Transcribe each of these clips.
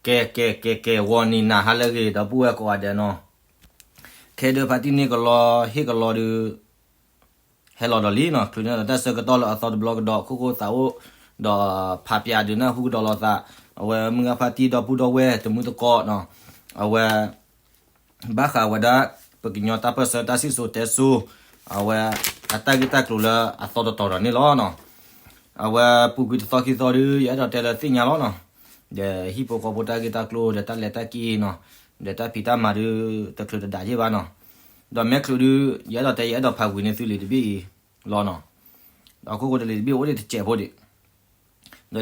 ကဲ ကဲ ကဲ ကဲ ဂီၤနံၤနၤဟါလၢအဂ့ၤ ဒီပုၢ်ဝဲၢ်ကိးဂၤဒဲးနီၤ, ခဲဒုးဖါတံၢ်န့ၢ်ကလီဟ့ၣ်ကလီဒုး ဟဲလီၤဒီးလံနီၤ, ချုးန့ၢ်ဒီးတၢ်ဆၢကတီၢ်လၢအသီတဘျီကဒီး ခိၣ်ဃိသးအိၣ် ဒီးဖးပၠးဒုးနၢ်ဟူကဒီးလိာ်သး, အဝဲမုၢ်ဂၤဖါတံၢ်ဒီပုၢ်ဒီဝဲၢ်တမုၢ်သကိးနီၤ, အဝဲ ဘၣ်ဃးဝဲဒၣ် ပကညီတၢ်ပၢၢ်ဆၢတၢ်စံၣ်စိၤတဲစိၤ, အဝဲအတၢ်ဂ့ၢ်တၢ်ကျိၤလၢအသီတတီၤဒီးန့ၣ်လီၤနီၤ. အဝဲပူၤကွံာ်တသီခံသီဒုး ယအဲၣ်ဒိးတဲလၢသ့ၣ်ညါလီၤနီၤ, ဒီးဟံၣ်ဖိဃီဖိတၢ်ဂ့ၢ်တၢ်ကျိၤ ဒီးတၢ်လဲၤတၢ်က့ၤနီၤ, ဒီးတၢ်ဖံးတၢ်မၤဒုး တချုးတဒးယ့ၢ်ဘၣ်နီၤ, ဒီးမဲာ်ချုးဒုး ယအဲၣ်ဒိးတဲ ယအဲၣ်ဒိးဖးဝံၤန့ၢ်သုလံာ်တဘ့ၣ်အံၤလီၤနီၤ, ဒီးအခိၣ်ဃိဒီးလံာ်တဘ့ၣ်အိၣ်ဒံးတစဲးဖိဒံး ဒီး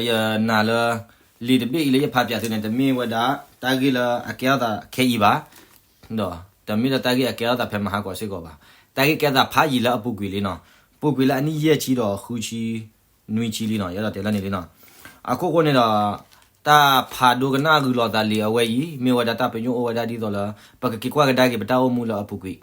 ယနာ်လၢ လံာ်တဘ့ၣ်အံၤလၢယဖးပၠးသုန့ၣ် တမ့ၢ်ဝဲဒၣ် တၢ်ဂ့ၢ်လၢအကဲထီၣ်သးခဲအံၤဘၣ်, ဒီးတမ့ၢ်ဒီးတၢ်ဂ့ၢ်အကဲထီၣ်သးဖဲမဟါကီးစ့ၢ်ကီးဘၣ်, တၢ်ဂ့ၢ်ကဲထီၣ်သးဖးယံာ်လၢအပူၤကွံာ်လံနီၤ, ပူၤကွံာ်လၢအနံၣ်ယဲၢ်ဆံဒီးဃုဆံနွံဆံလံနီၤ, ယအဲၣ်ဒိးတဲလၢန့ၣ်လံနီၤ, အခိၣ်ဃိန့ၣ်ဒီး တၢ်ဖးဒိကနၣ်ဂုာ်လိာ်သးလံာ်အဝဲအံၤ မ့ၢ်ဝဲဒၣ်တၢ်ပညိၣ်အိၣ်ဝဲဒၣ်ဒ်သိးလၢ ပကက့ၤကွၢ်ကဒါက့ၤပတၢ်အိၣ်မူလၢအပူၤကွံာ်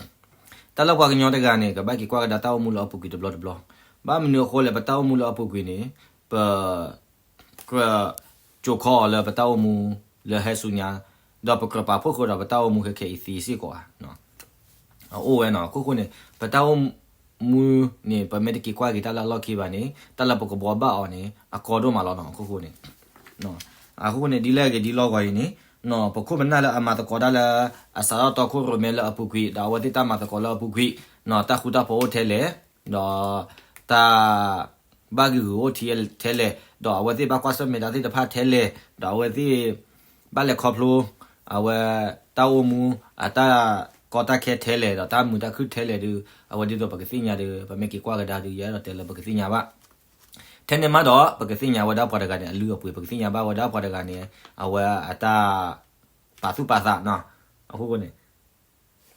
တၢ်လၢပှၤကညီတဂၤန့ၣ် ကဘၣ်က့ၤကွၢ်ကဒါတၢ်အိၣ်မူလၢအပူၤကွံာ်တဘျီတဘျီ, ဘၣ်မနုၤအဃိလဲၣ် ပတၢ်အိၣ်မူလၢအပူၤကွံာ်န့ၣ် ပ ကြၢးကၠိခီအီၤလၢပတၢ်အိၣ်မူလၢဟဲဆူညါ, ဒီးပကြၢးပာ်ဖှိၣ်ဃုာ်ဒီးပတၢ်အိၣ်မူခဲခဲအံၤသ့စ့ၢ်ကီးဧါ, အအိၣ်ဝဲနီၤ, အခိၣ်ဃိန့ၣ် ပတၢ်အိၣ်မူန့ၣ် ပမ့ၢ်တက့ၤကွၢ်က့ၤတၢ်လၢအလီၢ်ခံဘၣ်န့ၣ် တၢ်လၢပကဘှီဘၣ်အီၤန့ၣ် အကီဒိၣ်မးလီၤနီၤ, အခိၣ်ဃိန့ၣ် အဃိန့ၣ် ဒ်လဲၣ်ဂ့ၤဒ်လဲၣ်ဂ့ၤအံၤန့ၣ်, ပခိၣ်ပနၢ်လၢအမၤသကိးတၢ်လၢ အစးထီၣ်တီခိၣ်ရိၣ်မဲလၢအပူၤကွံာ် ဒီးအဝဲသ့ၣ်တၢ်မၤသကိးလၢအပူၤကွံာ်, တၢ်ဃူတၢ်ဖိးအိၣ်ထဲလဲၣ်, ဒီးတၢ်ဘၣ်ဂံာ်ဂူာ်အိၣ်ထဲလဲၣ်, ဒီးအဝဲသ့ၣ်ဘၣ်ကွၢ်ဆၢၣ်မဲာ်တၢ်သ့ၣ်တဖၣ်ထဲလဲၣ်, ဒီးအဝဲသ့ၣ် ဘၣ်လဲၤခီဖျိ အဝဲ တၢ်အိၣ်မူ အတၢ်ကီတၢ်ခဲထဲလဲၣ် ဒီးတၢ်မုာ်တၢ်ခုၣ်ထဲလဲၣ်ဒုး အဝဲဒ်သိးပကသ့ၣ်ညါဒီး ပမ့ၢ်က့ၤကွၢ်ကဒါဒုး ယအဲၣ်ဒိးတဲလၢပကသ့ၣ်ညါဘၣ်, ထဲန့ၣ်မးဒီး ပကသ့ၣ်ညါဝဲဒၣ်ပှၤတဂၤန့ၣ် အလုၢ်အပှ့ၤ ပကသ့ၣ်ညါဘၣ်ဝဲဒၣ်ပှၤတဂၤန့ၣ် အဝဲအတၢ် ပာ်သူၣ်ပာ်သးနီၤ, အဃိန့ၣ်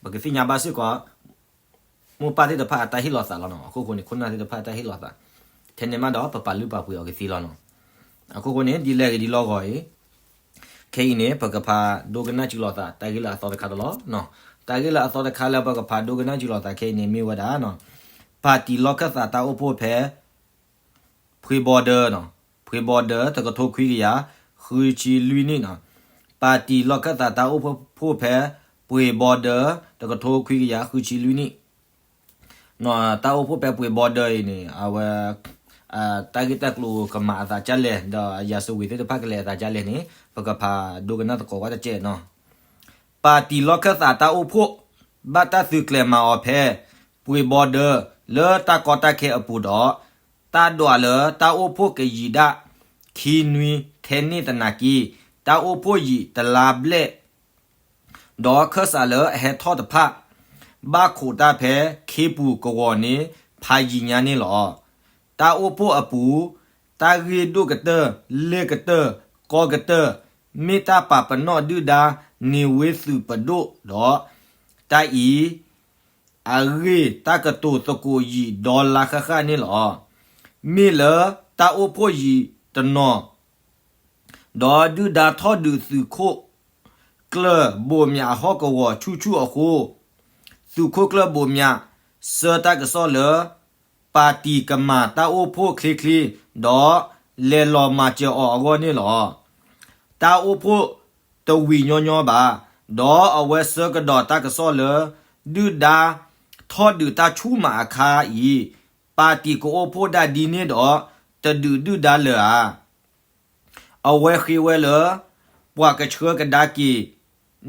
ပကသ့ၣ်ညါဘၣ်စ့ၢ်ကီး မိၢ်ပၢ်သ့ၣ်တဖၣ်အတၢ်ဟ့ၣ်လီၤသးလီၤနီၤ, အခိၣ်ဃိန့ၣ် ခိၣ်နၢ်သ့ၣ်တဖၣ်အတၢ်ဟ့ၣ်လီၤသး, ထဲန့ၣ်မးဒီး ပပာ်လုၢ်ပာ်ပှ့ၤအီၤကသ့လီၤနီၤ, အခိၣ်ဃိန့ၣ် ဒ်လဲၣ်ဂ့ၤဒ်လဲၣ်ဂ့ၤအံၤ ခဲအံၤန့ၣ် ပကဖးဒိကနၣ်စၢၤလိာ်သး တၢ်ဂ့ၢ်လၢအသီတခါတလီၤနီၤ, တၢ်ဂ့ၢ်လၢအသီတခါလၢပကဖးဒိကနၣ်စၢၤလိာ်သးခဲအံၤန့ၣ်မ့ၢ်ဝဲဒၣ်နီၤ, ပၣ်တံၣ်လီၢ်ခၢၣ်သးတၢ်အိၣ်ဖှိၣ်ဖဲ ဖှ့ဘီဒၢနီၤ, ဖှ့ဘီဒၢ တကထိခွံကယၤ ဃုဆံလွံၢ်နံၣ်နီၤ, ပၣ်တံၣ်လီၢ်ခၢၣ်သးတၢ်အိၣ်ဖှိၣ်ဖဲ ပှ့ၤဘီဒၢ တကထိခွံကယၤ ဃုဆံလွံၢ်နံၣ်, တၢ်အိၣ်ဖှိၣ်ဖဲပှ့ၤဘီဒၢအံၤန့ၣ် အဝဲ တၢ်ဂ့ၢ်တၢ်ကျိၤကမၤအသးဒ်လဲၣ် ဒီးအရာဇဝင်သ့ၣ်တဖၣ်ကလဲၤအသးဒ်လဲၣ်န့ၣ် ပကဖးဒိကနၣ်သကိးဝဲတစဲးနီၤ, ပၣ်တံၣ်လီၢ်ခၢၣ်သးတၢ်အိၣ်ဖှိၣ် ဘၣ်တၢ်သုးကျဲၤမၤအီၤဖဲ ပှ့ၤဘီဒၢ လၢတၢ်ကီတၢ်ခဲအပူၤဒီး တၢ်ဒွးလၢတၢ်အိၣ်ဖှိၣ်ကယံာ်ဒၣ် ခံနွံထဲန့ၣ်သနာ်က့ တၢ်အိၣ်ဖှိၣ်ယံာ်တလါဘျဲၣ် ဒီးခၢၣ်စးလၢအဟဲထီၣ်တဖၣ် ဘၣ်ခိးတၢ်ဖဲခ့ပူၤကဝီၤန့ၣ် ဖးယံာ်ညါန့ၣ်လီၤ. တၢ်အိၣ်ဖှိၣ်အပူၤ တၢ်ဂ့ၢ်ဒိၣ်ကတၢၢ် လ့ၢ်ကတၢၢ် ကီကတၢၢ် မ့ၢ်တၢ်ပာ်ပနီၣ်ဒုၣ်ဒါန့ၢ်ဝ့သုးပဒိၣ်ဒီး တၢ်အံၤ အဂ့ၢ်တၢ်ကတိၤသကိးယံာ်ဒီလါဃၣ်ဃၣ်န့ၣ်လီၤ. မ့ၢ်လၢတၢ်အိၣ်ဖှိၣ်ယံာ်တနီၤ ဒီးဒုၣ်ဒါထီၣ်ဒုးသုးခိၣ်ကျၢၢ်ဘိးမၠးအဟီၣ်ကဝီၤဆူၣ်ဆူၣ်အဃိ, သုးခိၣ်ကျၢၢ်ဘိးမၠး ဆှၢတၢ်ကစီၣ်လၢ ပၣ်တံၣ်ကမၤတၢ်အိၣ်ဖှိၣ်ချ့ချ့, ဒီးလဲၤလီၤမၤစၢၤအီၤအဂီၢ်န့ၣ်လီၤ. တၢ်အိၣ်ဖှိၣ်တဝံၤညီညီဘၣ်, ဒီးအဝဲဆှၢကဒီးတၢ်ကစီၣ်လၢ ဒုၣ်ဒါထီၣ်ဒုးတၢ်ဆူၣ်မးအခါအံၤ, ပၣ်တံၣ်ကအိၣ်ဖှိၣ်ဒၣ်ဒ်န့ၣ်ဒီး တဒုးဒုၣ်ဒါလၢၤဧါ. အဝဲဃ့ဝဲလၢ ပှၤကဆှၢကဒါက့ၤ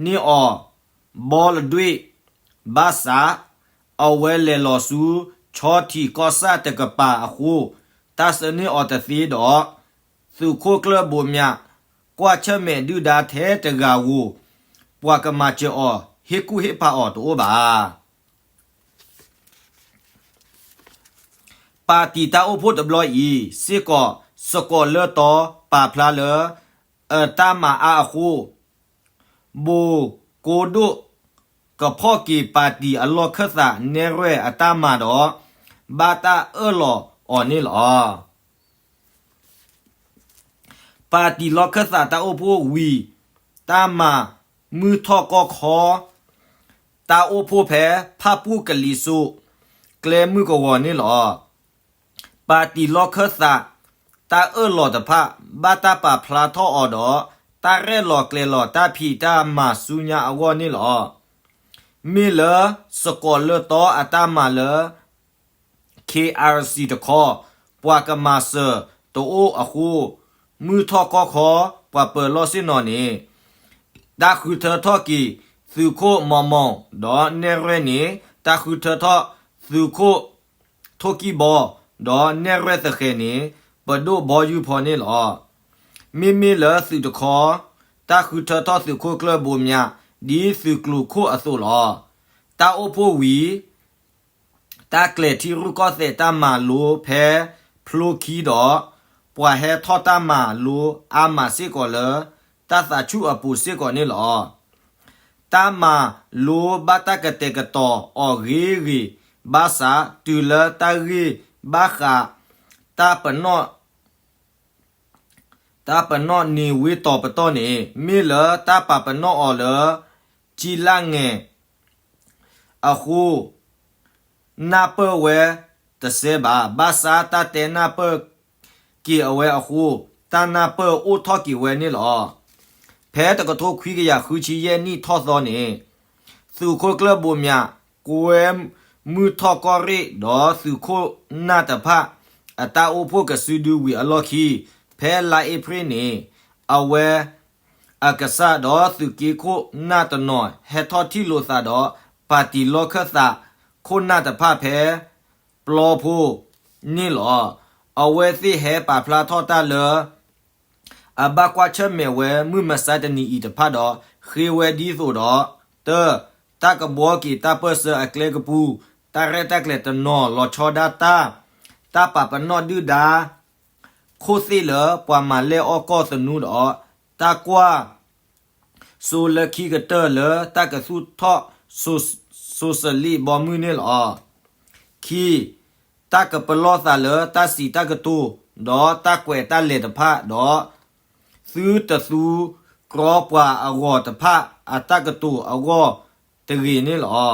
န့ၢ်အီၤ ဘီလဒွ့ၣ်, ဘၣ်ဆၣ် အဝဲလဲၤလီၤဆူ ဆီထံးကီၢ်ဆၣ်တကပၤအဃိ, တၢ်ဆှၢန့ၢ်အီၤတသ့ဒီး သုးခိၣ်ကျၢၢ်ဘိးမၠး ကွၢ်ဆၢၣ်မဲာ်ဒုၣ်ဒါထဲတဂၤဧိၤ, ပှၤကမၤစၢၤအီၤ ဟ့ၣ်ကူၣ်ဟ့ၣ်ဖးအီၤတအိၣ်ဘၣ်. ပၣ်တံၣ်တၢ်အိၣ်ဖှိၣ်တဘျီအံၤစ့ၢ်ကီး စကီးလၢတီပာ်ဖျါလၢ အတၢ်မၤအါအဃိ, ဘိၣ်ကိးဒိၣ် ကဖီၣ်က့ၤပၣ်တံၣ်အလီၢ်ခၢၣ်သးနဲၣ်ရွဲၣ်အတၢ်မၤဒီး ဘၣ်တၢ်အၢၣ်လီၤအီၤန့ၣ်လီၤ. ပၣ်တံၣ်လီၢ်ခၢၣ်သးတၢ်အိၣ်ဖှိၣ်ဝံၤ တၢ်မၤမုၢ်ထီၣ်ကီၢ်ခီ တၢ်အိၣ်ဖှိၣ်ဖဲ ဖၣ်ပူၣ်ကလံၤစိး ကျဲမုၢ်ကဝီၤန့ၣ်လီၤ. ပၣ်တံၣ်လီၢ်ခၢၣ်သး တၢ်အၢၣ်လီၤတဖၣ် ဘၣ်တၢ်ပာ်ဖျါထီၣ်အီၤဒီး တၢ်ရဲၣ်လီၤကျဲၤလီၤတၢ်ဖံးတၢ်မၤဆူညါအဂီၢ်န့ၣ်လီၤ. မ့ၢ်လၢစကိးလၢတီအတၢ်မၤလၢ ခ့အၣ်အၣ်စံၣ်တခီ ပှၤကမၤစၢၤတအိၣ်အဃိ မုၢ်ထီၣ်ကီၢ်ခီ ပှၤပၢၤလီၢ်ဆ့ၣ်နီၤန့ၣ် တၢ်ဃုထၢထီၣ်က့ၤသုးခိၣ်မီၤမီၤ ဒီးနဲၣ်ရွဲၣ်န့ၣ် တၢ်ဃုထၢထီၣ်သုးခိၣ်ထိၣ်ကံၢ်ဘီ ဒီးနဲၣ်ရွဲၣ်သဃဲၤန့ၣ် ပဒိၣ်ဘီယူၢ်ဖီန့ၣ်လီၤ. မ့မ့ၢ်လၢသုးတခီ တၢ်ဃုထၢထီၣ်သုးခိၣ်ကျၢၢ်ဘိးမၠး ဒ်သုးကျိၤခိၣ်အသိးလီၤ. တၢ်အိၣ်ဖှိၣ်ဝံၤ တၢ်ကျဲၤထံရူၢ်ကီၢ်သဲးတၢ်မၤလိဖဲဖျိခံဒီး ပှၤဟဲထီၣ်တၢ်မၤလိအါမးစ့ၢ်ကီးလၢ တၢ်သးဆူၣ်အပူၤစ့ၢ်ကီးန့ၣ်လီၤ. တၢ်မၤလိဘၣ်တၢ်ကတဲာ်ကတီၤအီၤဂ့ၤဂ့ၤ ဘၣ်ဆၣ်တုၤလၢတၢ်ဂ့ၢ်ဘၣ်ဃး တၢ်ပနီၣ် တၢ်ပနီၣ်န့ၢ်ဝ့တီၤပတီၢ်န့ၣ် မ့ၢ်လၢတၢ်ပာ်ပနီၣ်အီၤလၢ ကံလၣ်ငဲၤအဃိ နၢ်ပၢၢ်ဝဲတစဲးဘၣ်. ဘၣ်ဆၣ်တၢ်တဲနၢ်ပၢၢ်က့ၤအဝဲအဃိ တၢ်နၢ်ပၢၢ်အိၣ်ထီၣ်က့ၤဝဲန့ၣ်လီၤ. ဖဲတကထိခွံကယၤဃုဆံယဲၢ်နံၣ်ထီၣ်သီန့ၣ် သုးခိၣ်ကျၢၢ်ဘိးမၠး ကွဲမုၢ်ထီၣ်ကီၢ်ရ့ၣ် ဒီးသုးခိၣ်နၢ်တဖၣ် အတၢ်အိၣ်ဖှိၣ်ကစုဒုဝံၤအလီၢ်ခံ ဖဲလါအ့ဖြ့ၣ်န့ၣ် အဝဲ အကစၢ်ဒီးသုးက့ခိၣ်နၢ်တနီၤ ဟဲထီၣ်ထံၣ်လိာ်သးဒီး ပၣ်တံၣ်လီၢ်ခၢၣ်သးခိၣ်နၢ်တဖၣ်ဖဲ ပျီဖိန့ၣ်လီၤ. အဝဲသ့ၣ်ဟဲပာ်ဖျါထီၣ်တၢ်လၢ အဘၣ်ကွၢ်ဆၢၣ်မဲာ်ဝဲမုၢ်မဆါတနံၤအံၤတဖၣ်ဒီး ဃ့ဝဲဒ်သိးဒီး တၢ် တၢ်ကဘှီက့ၤတၢ်ပၢၢ်ဆၢအကျဲကပူၤ တၢ်ရဲၣ်တၢ်ကျဲၤတနီၤ လီၤဆီဒၣ်တၢ် တၢ်ပာ်ပနီၣ်ဒုၣ်ဒါ ခိၣ်သ့ၣ်လၢပှၤမၤလဲၢ်အီၣ်ကီၢ်သနူဒီး တၢ်ကွၢ် စိလၢခံကတၢၢ်လၢတၢ်ကသူၣ်ထီၣ် စိစလံးဘီမုၢ်န့ၣ်လီၤ. ခံ, တၢ်ကပလီၢ်သးလၢတၢ်စံးတၢ်ကတိၤ ဒီးတၢ်ကွဲးတၢ်လဲၤတဖၣ်ဒီး သုတသူကြီပှၤအဂီၤတဖၣ်အတၢ်ကတိၤအဂီၢ်တဂ့ၤန့ၣ်လီၤ.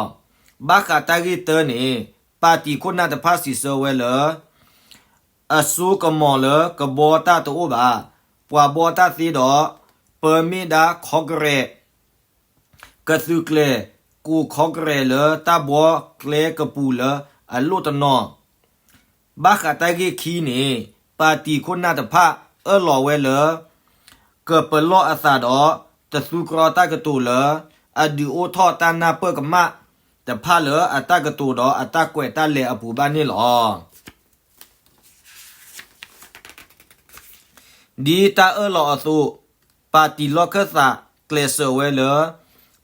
ဘၣ်ဃးတၢ်ဂ့ၢ်တၢန့ၣ် ပၣ်တံၣ်ခိၣ်နၢ်တဖၣ်စံးဆၢဝဲလၢ အစိကမီၤလၢကဘှီတၢ်တအိၣ်ဘၣ်. ပှၤဘှီတၢ်သ့ဒီး ပၢမ့ၢ်ဒၣ်ခီကရဲး ကသုးကျဲၤ ကိးခီကရဲးလၢတၢ်ဘှီကျဲကပူၤလၢအလိၣ်တနီၤ. ဘၣ်ဃးတၢ်ဂ့ၢ်ခံန့ၣ် ပၣ်တံၣ်ခိၣ်နၢ်တဖၣ်အၢၣ်လီၤဝဲလၢ ကပလီၢ်အသးဒီး တသူကြီတၢ်ကတိၤလၢ အဒုးအိၣ်ထီၣ်တၢ်နၢ်ပၢၢ်ကမၣ်တဖၣ်လၢအတၢ်ကတိၤဒီးအတၢ်ကွဲးတၢ်လဲၤအပူၤဘၣ်န့ၣ်လီၤ. ဒ်တၢ်အၢၣ်လီၤအသိး, ပၣ်တံၣ်လီၢ်ခၢၣ်သးကျဲးစၢးဝဲလၢ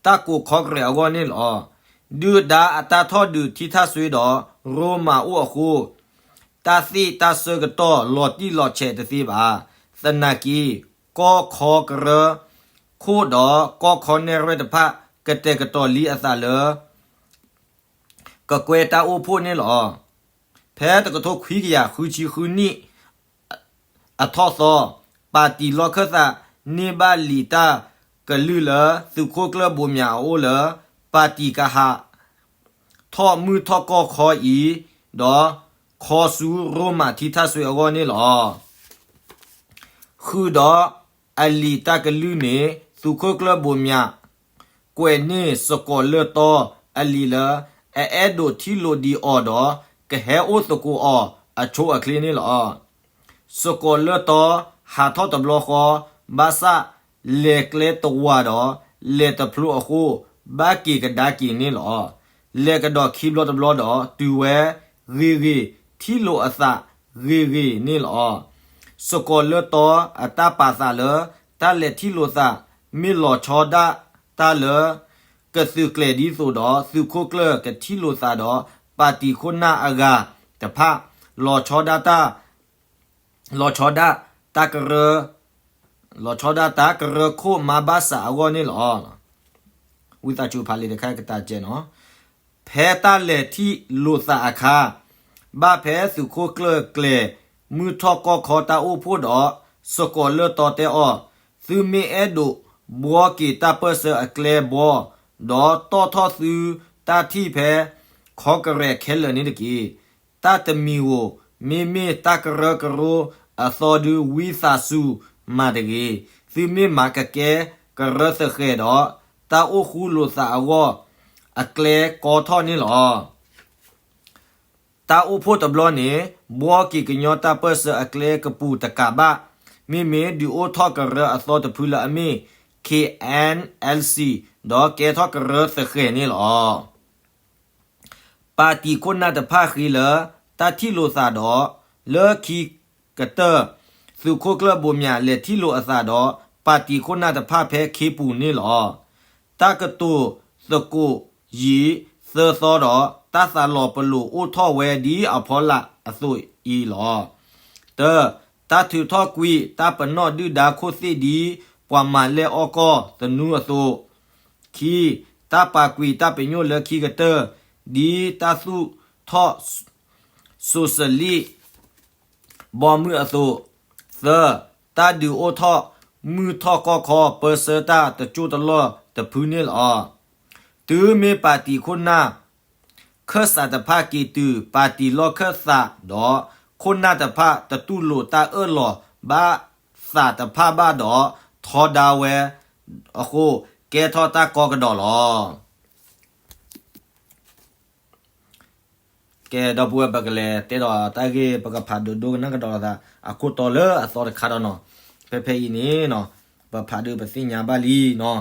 တၢ်ကိးခီကရဲးအဂီၢ်န့ၣ်လီၤ. ဒုၣ်ဒါအတၢ်ထီၣ်ဒုးထံထၣ်စွ့ဒီး ရိမၤအိၣ်အဃိ, တၢ်သ့ၣ်တၢ်ဆၢကတီၢ်လီၤတံၢ်လီၤဆဲးတသ့ဘၣ်. သနာ်က့ ကီၢ်ခီကရၢခိၣ်ဒီးကီၢ်ခီနဲၣ်ရွဲၣ်တဖၣ် ကတဲာ်ကတီၤလံအသးလၢ ကကွဲတၢ်အိၣ်ဖှိၣ်န့ၣ်လီၤ. ဖဲတကထိခွံကယၤဃုဆံဃုနံၣ်အထီၣ်သီ, ပၣ်တံၣ်လီၢ်ခၢၣ်သးန့ၢ်ဘၣ်လံာ်တၢ်ကလုၢ်လၢသုးခိၣ်ကျၢၢ်ဘိးမၠးအအိၣ်လၢ ပၣ်တံၣ်ကဟးထီၣ်မုၢ်ထီၣ်ကီၢ်ခီအံၤ, ဒီးခီဆူရိမၤထံထၣ်စွ့အဂီၢ်န့ၣ်လီၤ. ဃုာ်ဒီးအလံာ်တၢ်ကလုၢ်န့ၣ် သုးခိၣ်ကျၢၢ်ဘိးမၠး ကွဲးန့ၢ်စကိးလၢၢ်တီအလံာ်လၢ အအဲၣ်ဒိးထံၣ်လိာ်ဒံးအီၤဒီး ကဟဲအိၣ်သကိးအီၤအဆိအချ့န့ၣ်လီၤ. စကိးလၢၢ်တီဟးထီၣ်တဘျီဃီ, ဘၣ်ဆၣ်လဲၤကျဲတဝာ်ဒီး လဲၤတဖျိအဃိ, ဘၣ်က့ၤကဒါက့ၤန့ၣ်လီၤ. လဲၤကဒီးခံဘျီတဘျီဒီး တုၤဝဲဂ့ၤဂ့ၤ ထံၣ်လိာ်အသးဂ့ၤဂ့ၤန့ၣ်လီၤ. စကိးလၢၢ်တီအတၢ်ပာ်သးလၢ တၢ်လဲၤထံၣ်လိာ်သး မ့ၢ်လီၤဆီဒၣ်တၢ်လၢ ကသုးကျဲၤဒ်သိးဒီး သုးခိၣ်ကျၢၢ်ကထံၣ်လိာ်သးဒီး ပၣ်တံၣ်ခိၣ်နၢ်အဂၤတဖၣ် လီၤဆီဒၣ်တၢ် လီၤဆီဒၣ်တၢ်ကရၢ လီၤဆီဒၣ်တၢ်ကရၢခိၣ်မါဘၣ်စးအဂီၢ်န့ၣ်လီၤ. ဝံသးစူၤဖးလံာ်တခါကတၢၢ်ကဲနီၤ. ဖဲတၢ်လဲၤထံၣ်လိာ်သးအခါ, ဘၣ်ဖဲသုးခိၣ်ကျၢၢ်ကျဲၤမုၢ်ထီၣ်ကီၢ်ခီတၢ်အိၣ်ဖှိၣ်ဒီး စကိးလၢၢ်တီတဲအီၤ, သုမ့ၢ်အဲၣ်ဒိးဘှီက့ၤတၢ်ပၢၢ်ဆၢအကျဲဘှီ, ဒီးတီၣ်ထီၣ်သုတၢ်ထံၣ်ဖဲခီကရဲးခဲလၢာ်န့ၣ်တက့ၢ်. တၢ်တမံၤဧိၤ, မ့မ့ၢ်တၢ်ကရၢကရိအသီဒု ဝံသးစူၤမၤတဂ့ၤ. သုမ့ၢ်မၤကကဲကရၢသဃဲၤဒီး တၢ်အိၣ်ဃူလိာ်သးအဂီၢ် အကျဲကီထီၣ်န့ၣ်လီၤ. တၢ်အိၣ်ဖှိၣ်တဘျီန့ၣ် ဘှီက့ၤကညီတၢ်ပၢၢ်ဆၢအကျဲကပူၤတကးဘၣ်, မ့မ့ၢ်ဒုးအိၣ်ထီၣ်ကရၢအသီတဖုလၢအမ့ၢ် K N L C ဒီးကဲထီၣ်ကရၢသဃဲၤန့ၣ်လီၤ. ပၣ်တံၣ်ခိၣ်နၢ်တဖၣ်ဃ့လၢ တၢ်ထံၣ်လိာ်သးဒီး လၢခံကတၢၢ် သုးခိၣ်ကျၢၢ်ဘိးမၠးလဲၤထံၣ်လိာ်အသးဒီး ပၣ်တံၣ်ခိၣ်နၢ်တဖၣ်ဖဲခ့ပူၤန့ၣ်လီၤ. တၢ်ကတိၤသကိးယံာ်သၢသီဒီး တၢ်သးလီၤပလိာ်အိၣ်ထီၣ်ဝဲဒ်အဖီလာ်အသိးအံၤလီၤ. တၢ, တၢ်ထုးထီၣ်ကွံာ်တၢ်ပနီၣ်ဒုၣ်ဒါခိၣ်သ့ၣ်ဒ် ပှၤမၤလဲၢ်အီၣ်ကီၢ်သနူအသိး, ခံ, တၢ်ပာ်ကွံာ်တၢ်ပညိၣ်လၢခံကတၢၢ် ဒ်တၢ်သူၣ်ထီၣ် စိၤစလံၣ် ဘီမုၢ်အသိး, သၢ, တၢ်ဒုးအိၣ်ထီၣ်မုၢ်ထီၣ်ကီၢ်ခီ ပၢဆှၢတၢ်တကၠိၢ်တလီၢ်တဖုန့ၣ်လီၤ. တုၤမ့ၢ်ပၣ်တံၣ်ခိၣ်နၢ် ခၢၣ်စးတဖၣ်က့ၤတုၤ ပၣ်တံၣ်လီၢ်ခၢၣ်သးဒီး ခိၣ်နၢ်တဖၣ် တတူၢ်လိာ်တၢ်အၢၣ်လီၤဘၣ်သးတဖၣ်ဘၣ်ဒီး ထီဒါဝဲအဃိ ကဲထီၣ်တၢ်ကီကဒီးလီၤ. ကဲ ဒီပုၢ်ဝဲၢ် ပကလဲၤတဲဒီးတၢ်ဂ့ၢ် ပကဖးဒိၣ်ဒိကနၣ်ကဒီးလိာ်သး အခိၣ်တီလၢအသီတခါဒီးနီၤ. ဖဲဖဲအံၤန့ၣ်နီၤ ပဖးဒိၣ်ပသ့ၣ်ညါဘၣ်လံနီၤ.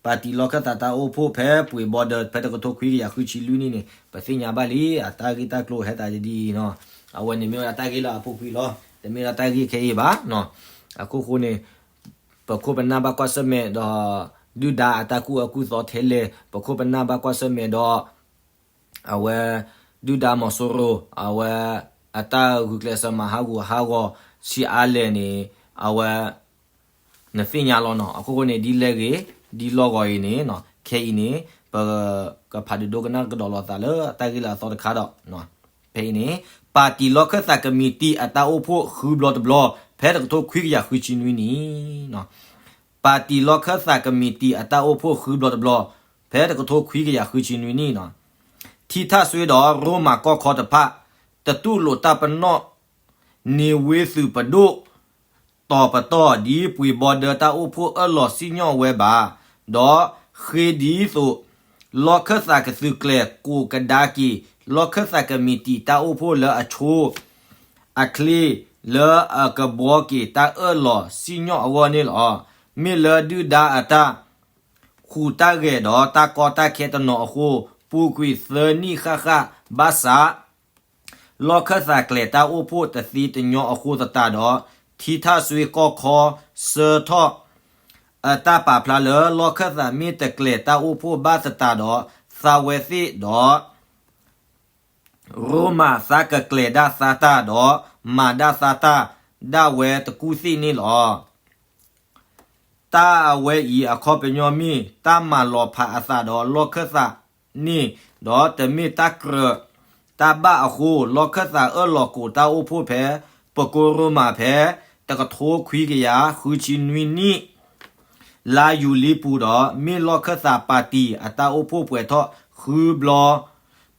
ပၣ်တံၣ်လီၢ်ခၢၣ်သးတၢ်အိၣ်ဖှိၣ်ဖဲပှ့ၤဘီဒၢ ဖဲတကထိခွံကယၤဃုဆံလွံၢ်နံၣ်န့ၣ် ပသ့ၣ်ညါဘၣ်လံ အတၢ်ဂ့ၢ်တၢ်ကျိၤဟဲသးဒ်အံၤနီၤ. အဝဲန့ၣ်မ့ၢ်ဝဲဒၣ်တၢ်ဂ့ၢ်လၢအပူၤကွံာ်လီၤ. တမ့ၢ်ဒၣ်တၢ်ဂ့ၢ်ခဲအံၤဘၣ်နီၤ. အခိၣ်ဃိန့ၣ် ပခိၣ်ပနၢ်ဘၣ်ကွၢ်ဆၢၣ်မဲာ်ဒီး ဒုၣ်ဒါအတၢ်ကူၣ်အၢကူၣ်သီထဲလဲၣ်, ပခိၣ်ပနၢ်ဘၣ်ကွၢ်ဆၢၣ်မဲာ်ဒီး အဝဲ ဒုၣ်ဒါမီၤစိရိၤ အဝဲ အတၢ်ဂုာ်ကျဲးစၢးမၤဟးဂူာ်ဟးဂီၤဆံးအါလဲၣ်န့ၣ် အဝဲ နသ့ၣ်ညါလီၤနီၤ. အခိၣ်ဃိန့ၣ် ဒ်လဲၣ်ဂ့ၤ ဒ်လီၢ်ဂီၤအံၤန့ၣ် ခဲအံၤန့ၣ် ပကဖးဒိၣ်ဒိကနၣ်ကဒီးလိာ်သးလၢတၢ်ဂ့ၢ်လၢအသီတခါဒီး ဖဲအံၤန့ၣ် ပၣ်တံၣ်လီၢ်ခၢၣ်သးကမံးတံာ်အတၢ်အိၣ်ဖှိၣ်ဃုဘျီတဘျီ ဖဲတကထိခွံကယၤဃုဆံနွံနံၣ် ပၣ်တံၣ်လီၢ်ခၢၣ်သးကမံးတံာ်အတၢ်အိၣ်ဖှိၣ်ဃုဘျီတဘျီ ဖဲတကထိခွံကယၤဃုဆံနွံနံၣ်နီၤ ထံထၣ်စွ့ဒီးရိမၤကီၢ်ခီတဖၣ် တတူၢ်လိာ်တၢ်ပနီၣ် န့ၢ်ဝ့သုးပဒိၣ် တီၤပတီၢ် ဒ်ပှ့ၤဘီဒၢတၢ်အိၣ်ဖှိၣ်အၢၣ်လီၤစံၣ်ညီၣ်ဝဲဘၣ်, ဒီးဃ့ဒ်သိး လီၢ်ခၢၣ်သးကသုးကျဲၤကိးကဒါက့ၤ လီၢ်ခၢၣ်သးကမံးတံာ်တၢ်အိၣ်ဖှိၣ်လၢအဆိ အချ့ လၢအကဘှီက့ၤတၢ်အၢၣ်လီၤစံၣ်ညီၣ်အဂီၢ်န့ၣ်လီၤ. မ့ၢ်လၢဒုၣ်ဒါအတၢ် ဃူးတၢ်ဂဲၤဒီးတၢ်ကီတၢ်ခဲတနီၤအဃိ ပူၤကွံာ်သၢနံၣ်ဃၣ်ဃၣ်ဘၣ်ဆၣ် လီၢ်ခၢၣ်သးကျဲၤတၢ်အိၣ်ဖှိၣ်တသ့တညီအဃိသတးဒီး ထံထၣ်စွ့ကီၢ်ခီဆၢထီၣ် အတၢ်ပာ်ဖျါလၢ လီၢ်ခၢၣ်သးမ့ၢ်တကျဲၤတၢ်အိၣ်ဖှိၣ်ဘၣ်သတးဒီး သးဝဲသ့ၣ်ဒီး ရိမၤသးကကျဲၤဒၣ်သါတၢ်ဒီး မၤဒၣ်သါတၢ်ဒၣ်ဝဲတကူၣ်သ့ၣ်န့ၣ်လီၤ. တၢ်အဝဲအံၤအခီပညီမ့ၢ် တၢ်မၤလီၤဖးအသးဒီးလီၢ်ခၢၣ်သးန့ၣ် ဒီးတမ့ၢ်တၢ်ကြၢးတၢ်ဘၣ်အဃိ လီၢ်ခၢၣ်သးအၢၣ်လီၤကိးတၢ်အိၣ်ဖှိၣ်ဖဲ ပကိရိမးဖဲ တကထိခွံကယၤဃုဆံနွံနံၣ် လါယူၤလံပူၤဒီး မ့ၢ်လီၢ်ခၢၣ်သးပၣ်တံၣ်အတၢ်အိၣ်ဖှိၣ်ပှဲၤထီၣ်ဃုဘျီ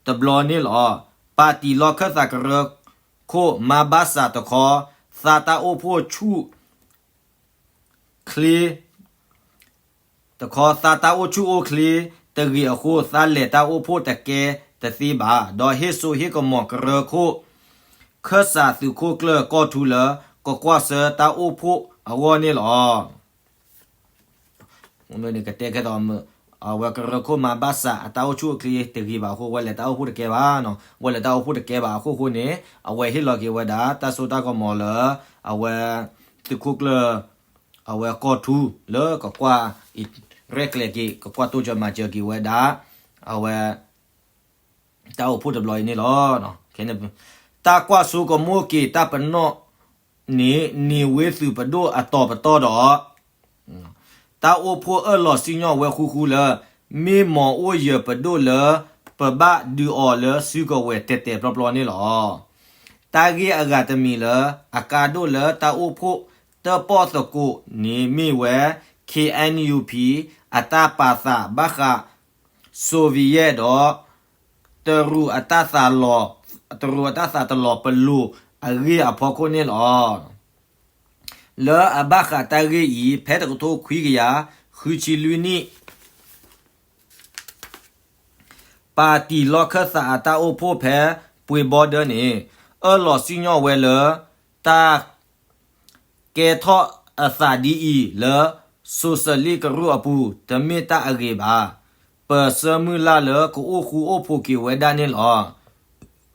တဘျီန့ၣ်လီၤ. ပၣ်တံၣ်လီၢ်ခၢၣ်သးကရၢခိၣ်မၤဘၣ်ဆၣ်တခီ သါတၢ်အိၣ်ဖှိၣ်ဆူၣ် ချ့ တခီ သါတၢ်အိၣ်ဆူၣ်အိၣ်ချ့တဂ့ၤအဃိ သါလဲၤတၢ်အိၣ်ဖှိၣ်တကဲတသ့ဘၣ် ဒီးဟ့ၣ်စိဟ့ၣ်ကမီၤကရၢခိၣ် ခၢၣ်စးသုးခိၣ်ကျၢၢ်ကီၢ်ထူလၢ ကကွၢ်ဆၢတၢ်အိၣ်ဖှိၣ်အဂီၢ်န့ၣ်လီၤ. ကတဲခဲဒီး အဝဲကရၢခိၣ်မၤဘၣ်ဆၣ်အတၢ်အိၣ်ဆူၣ်အိၣ်ချ့တဂ့ၤဘၣ်အဃိ ဝဲလဲၤတၢ်အိၣ်ဖှိၣ်တကဲဘၣ်နီၤ ဝဲလဲၤတၢ်အိၣ်ဖှိၣ်တကဲဘၣ်အဃိဃိန့ၣ် အဝဲဟ့ၣ်လီၤက့ၤဝဲဒၣ် တၢ်စိတၢ်ကမီၤလၢ အဝဲ သုးခိၣ်ကျၢၢ် အဝဲကီၢ်ထူ လၢကကွၢ် ရဲၣ်ကျဲၤက့ၤ ကကွၢ်တိစၢၤမၤစၢၤက့ၤဝဲဒၣ် အဝဲ တၢ်အိၣ်ဖှိၣ်တဘျီအံၤန့ၣ်လီၤ. တၢ်ကွၢ်စိကမိၣ်က့ၤတၢ်ပနီၣ်န့ၣ် န့ၢ်ဝ့သုးပဒိၣ်အတီၤပတီၢ်ဒီး တၢ်အိၣ်ဖှိၣ်အၢၣ်လီၤစံၣ်ညီၣ်ဝဲဃူဃူလၢ မ့ၢ်မီၤအိၣ်ယၢၤပဒိၣ်လၢ ပဘၣ်ဒုးအီၤလၢစုကဝဲၤတဲာ်တဲာ်ပျီပျီန့ၣ်လီၤ. တၢ်ဂ့ၢ်အဂၤတမံၤလၢ အကါဒိၣ်လၢတၢ်အိၣ်ဖှိၣ်တၢၣ်ပီၣ်သကိးန့ၣ်မ့ၢ်ဝဲ K N U P အတၢ်ပာ်သးဘၣ်ဃး Soviet ဒီး တရူးအတၢ်သးလီၤ တရူးအတၢ်သးတလီၤပလိာ်အဂ့ၢ်အဖီခိၣ်န့ၣ်လီၤ. လၢအဘၣ်ဃးတၢ်ဂ့ၢ်အံၤ ဖဲတကထိခွံကယၤဃုဆံလွံၢ်နံၣ် ပၣ်တံၣ်လီၢ်ခၢၣ်သးအတၢ်အိၣ်ဖှိၣ်ဖဲပှ့ၤဘီဒၢန့ၣ် အၢၣ်လီၤစံၣ်ညီၣ်ဝဲလၢ တၢ်ကဲထီၣ်အသးဒ်အံၤလၢ စိၤစလံးကရူၢ်အပူၤ တမ့ၢ်တၢ်အဂ့ၤဘၣ်. ပဆၢမုၢ်လၢ်လၢကအိၣ်ဃူအိၣ်ဖိးက့ၤဝဲဒၣ်န့ၣ်လီၤ.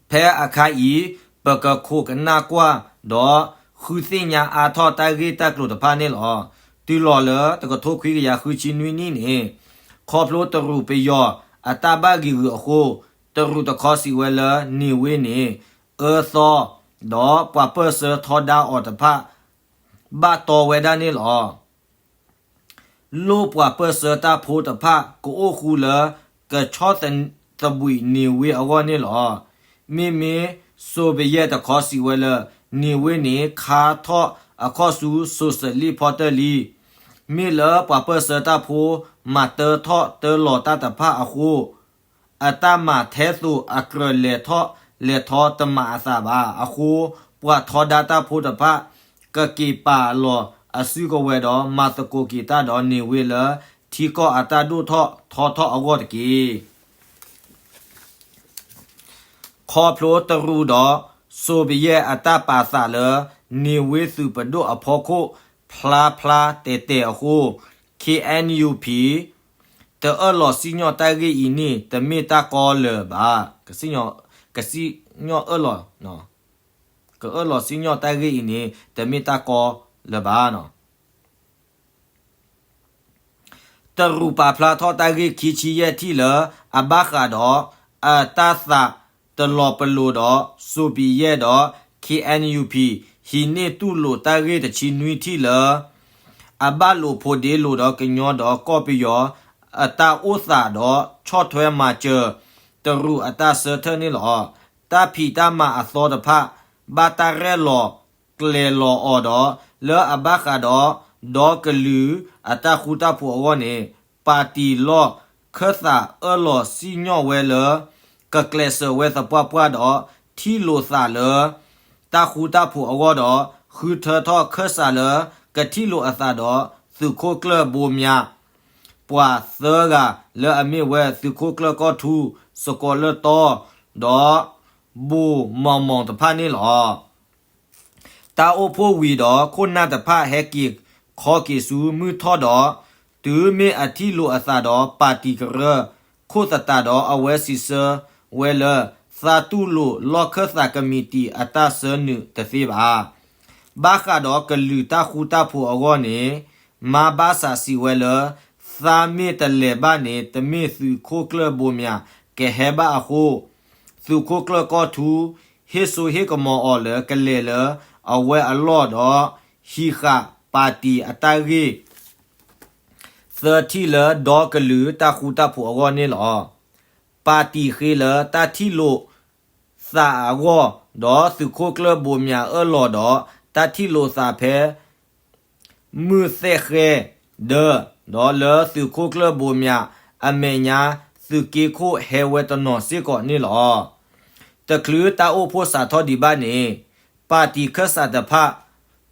ဖဲအခါအံၤ ပကခိးကနၣ်ကွၢ်ဒီး ဃုသ့ၣ်ညါအါထီၣ်တၢ်ဂ့ၢ်တၢ်ကျိၤတဖၣ်န့ၣ်လီၤ. တုၤလီၤလၢတကထိခွံကယၤဃုဆံနွံနံၣ်န့ၣ် ခီဖျိတရူးပယီၤအတၢ်ဘၣ်ဂံာ်ဂုာ်အဃိ တရူးတခီစံးဝဲလၢန့ၣ်ဝ့န့ၣ် အၢသီ ဒီးပှၤပၢၢ်ဆၢထီဒါအီၤတဖၣ် ဘၣ်တီဝဲဒၣ်န့ၣ်လီၤ. လိၣ်ပှၤပၢၢ်ဆၢတၢ်ဖိတဖၣ် ကအိၣ်ဃူလၢ ကဆီၣ်သဘှံးန့ၢ်ဝ့အဂီၢ်န့ၣ်လီၤ. မ့မ့ၢ် စိၤပယဲၢ်တခီစံးဝဲလၢ န့ၢ်ဝ့န့ၣ် ခါထီၣ်အခီၣ်ဆူစိၤစလံးဖီတၢၣ်လံ. မ့ၢ်လၢပှၤပၢၢ်ဆၢတၢ်ဖိ မၤတၢထီၣ်တၢလီၤတၢ်တဖၣ်အဃိ အတၢ်မၤထဲသိးအကြၢးလဲၤထီၣ်လဲၤထီတမၤအသးဘၣ်. အဃိ ပှၤထီဒါတၢ်ဖိတဖၣ် ကက့ၤပာ်လီၤအစုကဝဲၤဒီး မၤသကိးက့ၤတၢ်ဒီးန့ၢ်ဝ့လၢ ထံကီၢ်အတၢ်ဒိၣ်ထီၣ်ထီထီၣ်အဂီၢ်တက့ၢ်. ခီဖျိတရူးဒီးစိၤပယဲၢ်အတၢ်ပာ်သးလၢ န့ၢ်ဝ့သုးပဒိၣ်အဖီခိၣ် ဖျါဖျါတဲာ်တဲာ်အဃိ ခ့ၣ်အဲၣ်ယူၣ်ပံၣ် တအၢၣ်လီၤစံၣ်ညီၣ်တၢ်ဂ့ၢ်အံၤန့ၣ် တမ့ၢ်တၢ်ကီလၢၤဘၣ်. ကစံၣ်ညီၣ်အၢၣ်လီၤ, ကအၢၣ်လီၤစံၣ်ညီၣ်တၢ်ဂ့ၢ်အံၤန့ၣ် တမ့ၢ်တၢ်ကီလၢၤဘၣ်. တရူးပာ်ဖျါထီၣ်တၢ်ဂ့ၢ်ခံဆံယဲၢ်ထံၣ်လၢ အဘၣ်ဃးဒီး အတၢ်သးတလီၤပလိာ်ဒီး စိၤပယဲၢ်ဒီး ခ့ၣ်အဲၣ်ယူၣ်ပံၣ် ဟံးန့ၢ်တူၢ်လိာ်တၢ်ဂ့ၢ်တဆံနွံထံၣ်လၢ အဘၣ်လိာ်ဖိးဒ့လိာ်ဒီးကညီဒီးကီၢ်ပယီၤ အတၢ်အိၣ်သးဒီးဆီၣ်ထွဲမၤစၢၤ တရူးအတၢ်ဆၢထၢၣ်န့ၣ်လီၤ. တၢ်ဖံးတၢ်မၤအသီတဖၣ် ဘၣ်တၢ်ရဲၣ်လီၤကျဲၤလီၤအီၤဒီး လၢအဘၣ်ဃးဒီး ဒီကလုာ်အတၢ်ဃူတၢ်ဖိးအဂီၢ်န့ၣ် ပၣ်တံၣ်လီၢ်ခၢၣ်သးအၢၣ်လီၤစံၣ်ညီၣ်ဝဲလၢ ကကျဲးစၢးဝဲသပှၢ်ပှၢ်ဒီး ထံၣ်လိာ်သးလၢ တၢ်ဃူတၢ်ဖိးအဂီၢ်ဒီး ဃုထၢထီၣ်ခၢၣ်စးလၢ ကထံၣ်လိာ်အသးဒီး သုးခိၣ်ကျၢၢ်ဘိမၠး ပှၤသၢဂၤလၢအမ့ၢ်ဝဲသုးခိၣ်ကျၢၢ်ကီၢ်ထူ စကီၤလၢၢ်တီ ဒီး ဘိၣ်မီၢ်မီၢ်တဖၣ်န့ၣ်လီၤ. တၢ်အိၣ်ဖှိၣ်ဝံၤဒီး ခိၣ်နၢ်တဖၣ်ဟဲက့ၤခီက့ၤဆူမုၢ်ထီၣ်ဒီး တုၤမ့ၢ်အထံၣ်လိာ်အသးဒီး ပၣ်တံၣ်ကရၢ ခိၣ်သတးဒီး အဝဲစံးဆၢဝဲလၢ သးတူၢ်လိာ်လီၢ်ခၢၣ်သးကမံးတံာ်အတၢ်ဆၢနုာ်တသ့ဘၣ်. ဘၣ်ဃးဒီးကလုာ်တၢ်ဃူတၢ်ဖိးအဂီၢ်န့ၣ် မါဘၣ်ဆးစံးဝဲလၢ သးမ့ၢ်တလဲၤဘၣ်န့ၣ် တမ့ၢ်သုးခိၣ်ကျၢၢ်ဘိမၠးကဟဲဘၣ်အဃိ သုးခိၣ်ကျၢၢ်ကီၢ်ထူ ဟ့ၣ်စိဟ့ၣ်ကမီၤအီၤလၢကလဲၤလၢအဝဲအလီၢ်ဒီး ဟံးဃာ်ပၣ်တံၣ်အတၢ်ဂ့ၢ် သၢထံၣ်လၢဒီကလုာ်တၢ်ဃူတၢ်ဖိးအဂီၢ်န့ၣ်လီၤ. ပၣ်တံၣ်ဃ့လၢတၢ်ထံၣ်လိာ်သးအဂီၢ် ဒီးသုးခိၣ်ကျၢၢ်ဘိမၠးအၢၣ်လီၤဒီး တၢ်ထံၣ်လိာ်သးဖဲ မုၢ်သဲၣ်ဃဲဒၢ ဒီးလၢသုးခိၣ်ကျၢၢ်ဘိမၠးအမဲာ်ညါ သုးက့ခိၣ်ဟဲဝဲတနီၤစ့ၢ်ကီးန့ၣ်လီၤ. တချုးတၢ်အိၣ်ဖှိၣ်စးထီၣ်ဒံးဘၣ်န့ၣ် ပၣ်တံၣ်ခၢၣ်စးတဖၣ်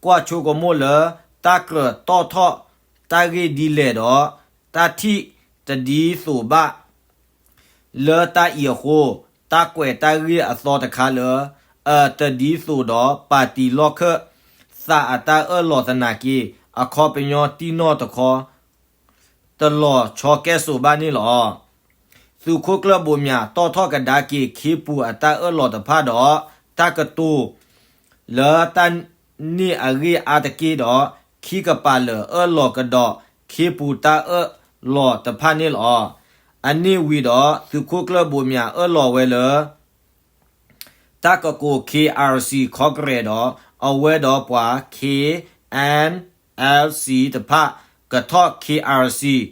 ကွၢ်ဆိကမိၣ်လၢ တၢ်ကြၢးတီၣ်ထီၣ်တၢ်ဂ့ၢ်ဒ်လဲၣ်ဒီး တၢ်ထံၣ်တဒ်သိးဘၣ် လၢတၢ်အံၤအဃိ တၢ်ကွဲးတၢ်ဂ့ၢ်အသီတခါလၢ အတဒ်သိးဒီး ပၣ်တံၣ်လီၢ်ခၢၣ်သးအတၢ်အၢၣ်လီၤသနာ်က့ အခီပညီတံၢ်နီၢ်တခီ တလီၤဆီကဲၣ်ဆိးဘၣ်န့ၣ်လီၤ. သုးခိၣ်ကျၢၢ်ဘိမၠး တီၣ်ထီၣ်ကဒါက့ၤ ခ့ပူၤအတၢ်အၢၣ်လီၤတဖၣ်ဒီး တၢ်ကတိၤ လၢတၢ်န့ၢ်အဂ့ၢ်အါတက့ၢ်ဒီး ခံကပၤလၢာ်အၢၣ်လီၤကဒီး ခ့ပူၤတၢ်အၢၣ်လီၤတဖၣ်န့ၣ်လီၤ. အန့ၣ်ဝံၤဒီး သုးခိၣ်ကျၢၢ်ဘိမၠးအၢၣ်လီၤဝဲလၢ တၢ်ကကိး ခ့ၣ်အၣ်စံၣ် ခီကရဲးဒီး အဝဲဒီးပှၤ ခ့ၣ်အၣ်အၣ်စံၣ် တဖၣ် ကထီၣ် ခ့ၣ်အၣ်စံၣ်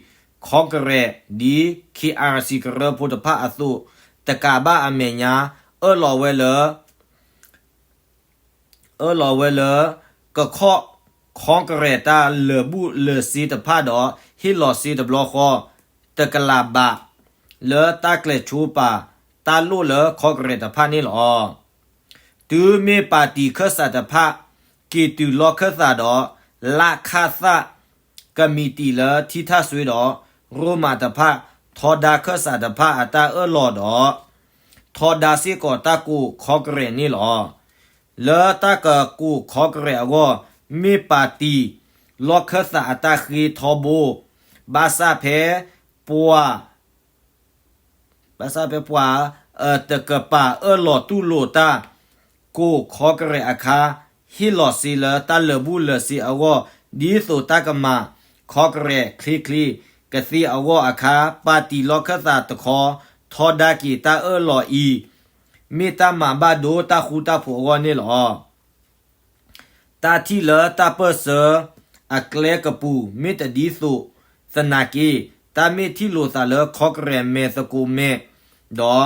ခီကရဲး ဒ် ခ့ၣ်အၣ်စံၣ် ကရၢဖိတဖၣ်အသိး တကးဘၣ်အမဲာ်ညါ အၢၣ်လီၤဝဲလၢ အၢၣ်လီၤဝဲလၢ ကခီၣ် ခီကရဲးတၢ်လၢာ်ဘူၣ်လၢာ်စ့တဖၣ်ဒီး ဟ့ၣ်လီၤစ့တဘျီဃီ တကလးဘး လၢတၢ်ကျဲၤဆိပာ် တၢ်လိၣ်လၢခီကရဲးတဖၣ်န့ၣ်လီၤ. တုၤမ့ၢ်ပၣ်တံၣ်ခၢၣ်စးတဖၣ် က့ၤတုၤလီၢ်ခၢၣ်သးဒီး လၢ်ခၣ်သၣ် ကမံးတံာ်လၢထံထၣ်စွ့ဒီး ရိမၤတဖၣ် ထီဒါခၢၣ်စးတဖၣ်အတၢ်အၢၣ်လီၤဒီး ထီဒါစ့ၢ်ကီးတၢ်ကိးခီကရဲးန့ၣ်လီၤ. လၢတၢ်ကကိးခီကရဲးအဂီၢ် မ့ၢ်ပၣ်တံၣ်လီၢ်ခၢၣ်သးအတၢ်ဃ့ထီဘိ ဘၣ်ဆၣ်ဖဲပှၤ ဘၣ်ဆၣ်ဖဲပှၤ တကပၤအၢၣ်လီၤတူၢ်လိာ်တၢ် ကိးခီကရဲးအခါ ဟ့ၣ်လီၤစ့လၢတၢ်လၢာ်ဘူၣ်လၢာ်စ့အဂီၢ် ဒ်သိးတၢ်ကမၤခီကရဲးချ့ချ့ကသ့အဂီၢ်အခါ ပၣ်တံၣ်လီၢ်ခၢၣ်သးတခီ ထီဒါက့ၤတၢ်အၢၣ်လီၤအံၤ မ့ၢ်တၢ်မၤဘၣ်ဒိတၢ်ဃူတၢ်ဖိးအဂီၢ်န့ၣ်လီၤ. တၢ်ထံၣ်လၢတၢ်ပၢၢ်ဆၢအကျဲကပူၤ မ့ၢ်တဒ်သိးသနာ်က့ တၢ်မ့ၢ်ထံၣ်လိာ်သးလၢခီကရဲးမဲာ်သကိးမဲာ် ဒီး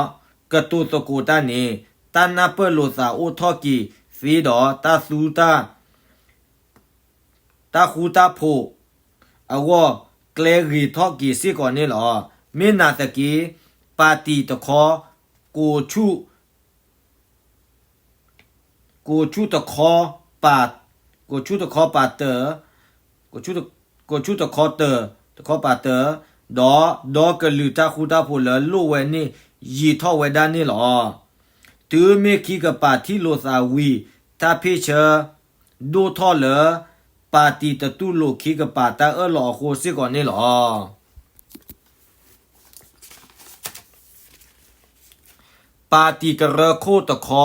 ကတိၤသကိးတၢ်န့ၣ် တၢ်နၢ်ပၢၢ်လိာ်သးအိၣ်ထီၣ်က့ၤသ့ဒီး တၢ်သူတၢ် တၢ်ဃူတၢ်ဖိးအဂီၢ် ကျဲဂ့ၤထီၣ်က့ၤစ့ၢ်ကီးန့ၣ်လီၤ. မ့ၢ်နာ်သက့ ပၣ်တံၣ်တခီ ကိးဆူၣ် ကိးဆူၣ်တခီပာ် ကိးဆူၣ်တခီပာ်တၢၢ် ကိးဆူၣ်တခီတၢၢ် တခီပာ်တၢၢ် ဒီး ဒီကလုာ်တၢ်ဃူတၢ်ဖိးလၢလိၣ်ဝဲန့ၣ် ယံာ်ထီၣ်ဝဲဒၣ်န့ၣ်လီၤ. တုၤမ့ၢ်ခံကပၤထံၣ်လိာ်သးဝံၤ တၢ်ဖ့ၣ်ဆၢ ဒိၣ်ထီၣ်လၢ ပၣ်တံၣ်တတူၢ်လိာ်ခံကပၤတၢ်အၢၣ်လီၤအဃိစ့ၢ်ကီးန့ၣ်လီၤ. ပၣ်တံၣ်ကရၢခိၣ်တခီ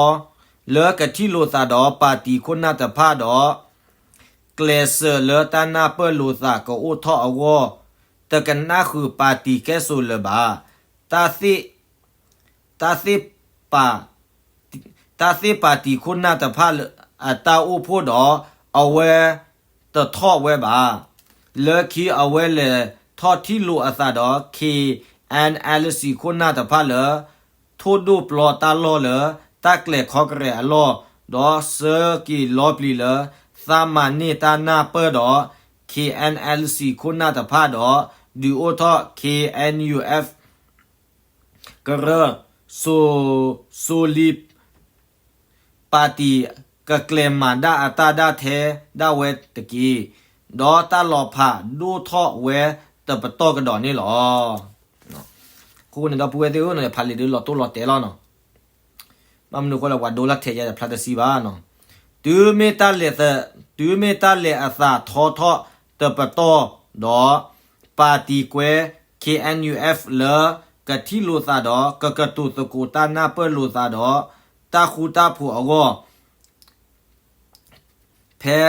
လၢကထံၣ်လိာ်သးဒီးပၣ်တံၣ်ခိၣ်နၢ်တဖၣ်ဒီး ကျဲးစၢးလၢတၢ်နၢ်ပၢၢ်လိာ်သးကအိၣ်ထီၣ်အဂီၢ် တကနၣ်ဃုာ်ပၣ်တံၣ်ကဲၣ်ဆိးလၢၤဘၣ်. တၢ်သ့ၣ် တၢ်သ့ၣ်ပၣ် တၢ်သ့ၣ်ပၣ်တံၣ်ခိၣ်နၢ်တဖၣ်အတၢ်အိၣ်ဖှိၣ်ဒီး အဝဲတထီၣ်ဝဲဘၣ်. လၢခံအဝဲလဲၤထီၣ်ထံၣ်လိာ်အသးဒီး ခ့ၣ်အဲၣ်အဲၣ်လ်စံၣ် ခိၣ်နၢ်တဖၣ်လၢ ထိၣ်ဒိၣ်ပျီတၢ်လီၢ်လၢ တၢ်ကျဲၤခီကရဲးအလီၢ်, ဒီးဆၢက့ၤလီၤပျံၤလၢ သးမၤန့ၢ်တၢ်နၢ်ပၢၢ်ဒီး ခ့ၣ်အဲၣ်အဲၣ်လ်စံၣ် ခိၣ်နၢ်တဖၣ်ဒီး ဒုးအိၣ်ထီၣ် ခ့ၣ်အဲၣ်ယူၣ်အၣ် ကရၢ စိၤလံ ပၣ်တံၣ်ကကျဲၤမၤဒၣ်အတၢ်ဒၣ်ထဲဒၣ်ဝဲတက့ၢ်. ဒီးတၢ်လီၤဖးဒိၣ်ထီၣ်ဝဲတပတီၢ်ကဒီးန့ၣ်လီၤ. အဃိန့ၣ်ဒီပုၢ်ဝဲၢ်သ့ၣ်ဧၢ, ဖးလံာ်ဒုးလီၤတိၢ်လီၤတဲာ်လီၤနီၤ. ဘၣ်မနုၤအဃိလဲၣ် ပှၤဒိလၢထဲယၤဒီးဖျါတဆံဘၣ်နီၤ. တုၤမ့ၢ်တၢ်လဲၤသ, တုၤမ့ၢ်တၢ်လဲၤအသးထီထီၣ်တပတီၢ်ဒီး ပၣ်တံၣ်ကွဲ ခ့ၣ်အဲၣ်ယူၣ်အၣ် လၢကထံၣ်လိာ်သးဒီး ကကတိၤသကိးတၢ်နၢ်ပၢၢ်လိာ်သးဒီး တၢ်ဃူတၢ်ဖိးအဂီၢ် ဖဲ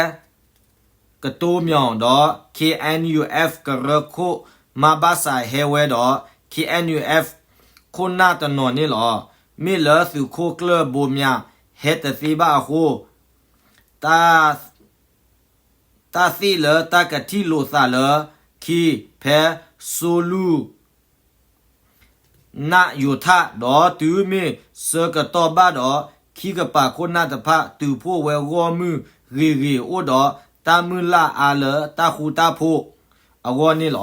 ကတိၤမၠီၣ်ဒီး ခ့ၣ်အဲၣ်ယူၣ်အၣ် ကရၢခိၣ် မါဘၣ်စးဟဲဝဲဒီး ခ့ၣ်အဲၣ်ယူၣ်အၣ် ခိၣ်နၢ်တနီၤန့ၣ်လီၤ. မ့ၢ်လၢသုးခိၣ်ကျၢၢ်ဘိမၠးဟဲတသ့ဘၣ်အဃိ တၢ် တၢ်သ့ၣ်လၢတၢ်ကထံၣ်လိာ်သးလၢခံ ဖဲ စိၤလူၢ် နၣ်ယူၤထၣ် ဒီးတုၤမ့ၢ်ဆၢကတီၢ်ဘၣ်ဒီး ခံကပၤခိၣ်နၢ်တဖၣ် တုၤဖှိၣ်ဝဲဂီၢ်မုၢ်ဂ့ၤဂ့ၤအိၣ်ဒီးတၢ်မုၢ်လၢ်အါလၢတၢ်ဃူတၢ်ဖိးအဂီၢ်န့ၣ်လီၤ.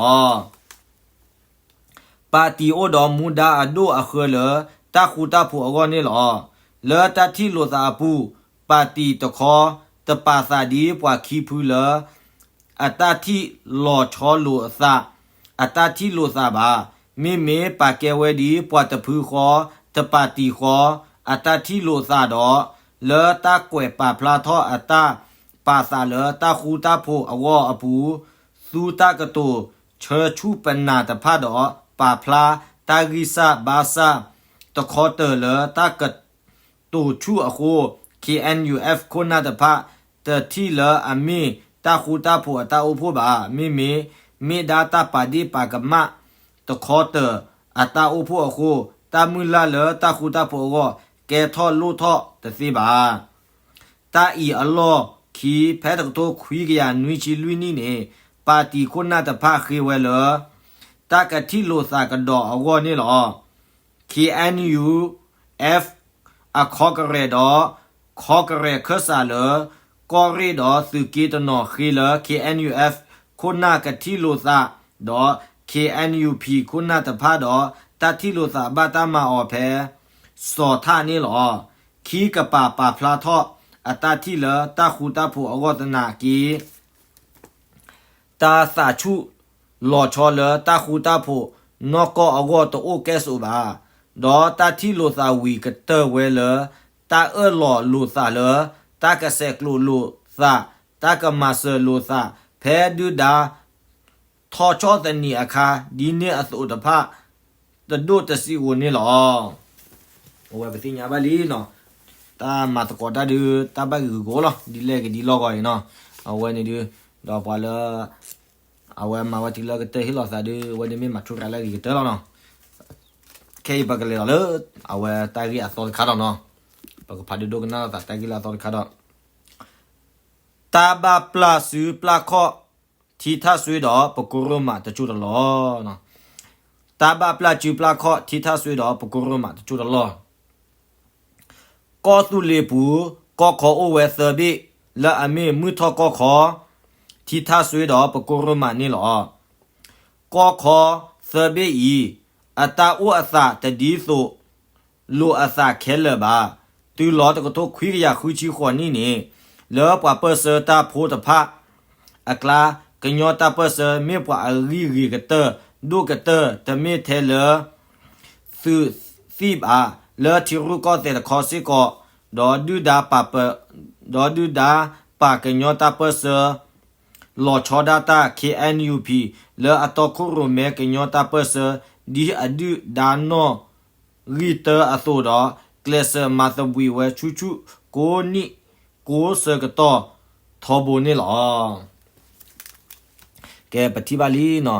ပၣ်တံၣ်အိၣ်ဒီးမူဒါအဒိၣ်အဃၢလၢတၢ်ဃူတၢ်ဖိးအဂီၢ်န့ၣ်လီၤ. လၢတၢ်ထံၣ်လိာ်သးအပူၤ ပၣ်တံၣ်တခီ တပာ်သးဒ်ပှၤခံဖုလၢ အတၢ်ထံၣ်လီၤဆီလိာ်အသး အတၢ်ထံၣ်လိာ်သးဘၣ်. မ့မ့ၢ်ပာ်ကဲဝဲဒ်ပှၤတဖုဃီ တပၣ်တံၣ်ဃီ အတၢ်ထံၣ်လိာ်သးဒီး လၢတၢ်ကွဲးပာ်ဖျါထီၣ်အတၢ်ပာ်သးလၢတၢ်ဃူတၢ်ဖိးအဂီၢ်အပူၤ သူတၢ်ကတိၤဆၢဆူၣ်ပနၢ်တဖၣ်ဒီး ပာ်ဖျါတၢ်ဂံၢ်စၢ်ဘါစၢ် တခီတၢၤလၢတၢ်က တိာ်ဆူၣ်အဃိ ခ့ၣ်အဲၣ်ယူၣ်အၣ် ခိၣ်နၢ်တဖၣ် တထံၣ်လၢအမ့ၢ်တၢ်ဃူတၢ်ဖိးအတၢ်အိၣ်ဖှိၣ်ဘၣ်. မ့မ့ၢ် မ့ၢ်ဒၣ်တၢ်ပာ်ဒ့ၣ်ပာ်ကမၣ် တခီတၢၤအတၢ်အိၣ်ဖှိၣ်အဃိ တၢ်မုၢ်လၢ်လၢတၢ်ဃူတၢ်ဖိးအဂီၢ် ကဲထီၣ်လိၣ်ထီၣ်တသ့ဘၣ်. တၢ်အံၤအလီၢ်ခံ ဖဲတကထိခွံကယၤနွံဆံလွံၢ်နံၣ်န့ၣ် ပၣ်တံၣ်ခိၣ်နၢ်တဖၣ်ဃ့ဝဲလၢ တၢ်ကထံၣ်လိာ်သးကဒီးအဂီၢ်န့ၣ်လီၤ. ခ့ၣ်အဲၣ်ယူၣ်အၣ် အခီကရဲးဒီး ခီကရဲးခၢၣ်စးလၢ ကီၢ်ရ့ၣ်ဒီးသုးက့တနီၤဃ့လၢ ခ့ၣ်အဲၣ်ယူၣ်အၣ် ခိၣ်နၢ်ကထံၣ်လိာ်သး ဒီး ခ့ၣ်အဲၣ်ယူၣ်ဖံၣ် ခိၣ်နၢ်တဖၣ်ဒီး တၢ်ထံၣ်လိာ်သးဘၣ်တၢ်မၤအီၤဖဲ စီၤထၣ်န့ၣ်လီၤ. ခံကပၤပာ်ဖျါထီၣ်အတၢ်ထံၣ်လၢတၢ်ဃူတၢ်ဖိးအဂီၢ်သနာ်က့ တၢ်သးဆူၣ်လီၤဆီလၢတၢ်ဃူတၢ်ဖိးနီၢ်ကီၢ်အဂီၢ်တအိၣ်ကဲၣ်ဆိးဘၣ်, ဒီးတၢ်ထံၣ်လိာ်သးဝံၤကတၢၢ်ဝဲလၢ တၢ်အၢၣ်လီၤလိာ်သးလၢ တၢ်ကဆဲးကျိးလိာ်သး, တၢ်ကမၤစၢၤလိာ်သး ဖဲဒုၣ်ဒါ ထီၣ်ဆီၣ်သနံးအခါ ဒ်န့ၣ်အသိးတဖၣ် တဒိၣ်တဆံးဧိၤန့ၣ်လီၤ. အဝဲပသ့ၣ်ညါဘၣ်လံနီၤ, တၢ်မၤသကိးတၢ်ဒုး တၢ်ဘၣ်ဂံၢ်ဂုာ်ကျိၤလီၤ, ဒ်လဲၣ်ဂ့ၤဒ်လီၢ်ဂီၤအံၤနီၤ, အဝဲန့ၣ်ဒုး ဒီးပှၤလၢ အဝဲမၤဝဲတုၤလၢကတၢၢ်ဟ့ၣ်လီၤသးဒုး အဝဲဒုးမ့ၢ်မၤထူရၤလၢအဂ့ၤကတၢၢ်လီၤနီၤ. ခဲအံၤပကလဲၤလီၤလၢ အဝဲတၢ်ဂ့ၢ်အသီတခါဒီးနီၤ, ပကဖးဒုးဒိကနၣ်လိာ်သးတၢ်ဂ့ၢ်လၢအသီတခါဒီး တၢ်ဘၣ်ပျၢ်စုပျၢ်ခီၣ် ထံထၣ်စွ့ဒီးပကိရိမးတကၠိၢ်တလီၢ်, တၢ်ဘၣ်ပျၢ်စုပျၢ်ခီၣ် ထံထၣ်စွ့ဒီးပကိရိမးတကၠိၢ်တလီၢ်. ကီၢ်သူလ့ၤပူၤ ကီၢ်ခီအိၣ်ဝဲသၢဘ့ၣ် လၢအမ့ၢ်မုၢ်ထီၣ်ကီၢ်ခီ ထံထၣ်စွ့ဒီးပကိရိမးန့ၣ်လီၤ. ကီၢ်ခီသၢဘ့ၣ်အံၤ အတၢ်အိၣ်အသးတဒ်သိးလိာ်အသးခဲလၢာ်ဘၣ်. တုၤလီၤတကထိခွံကယၤဃုဆံဃိးနံၣ်န့ၣ် လၢပှၤပၢၢ်ဆၢတၢ်ဖိတဖၣ်အကျါ ကညီတၢ်ပၢၢ်ဆၢမ့ၢ်ပှၤအဂံၢ်ဂ့ၤကတၢၢ် ဒိၣ်ကတၢၢ် တမ့ၢ်ထဲလၢ သုးသံၣ်ဘၣ် လၢထံရူၢ်ကီၢ်သဲးတခီစ့ၢ်ကီး, ဒီးဒုၣ်ဒါပာ်ပ ဒီးဒုၣ်ဒါပာ်ကညီတၢ်ပၢၢ်ဆၢ လီၤဆီဒၣ်တၢ် K N U P လၢအတီခိၣ်ရိၣ်မဲကညီတၢ်ပၢၢ်ဆၢ ဒ်အဒုၣ်ဒါနီၣ်ဂံၢ်တၢအသိးဒီး ကျဲးစၢးမၤသဘှံးဝဲဆူၣ်ဆူၣ်ကိးနံၣ်ကိးဆၢကတီၢ်ထီဘိန့ၣ်လီၤ. ကဲ ပထံၣ်ဘၣ်လံနီၤ,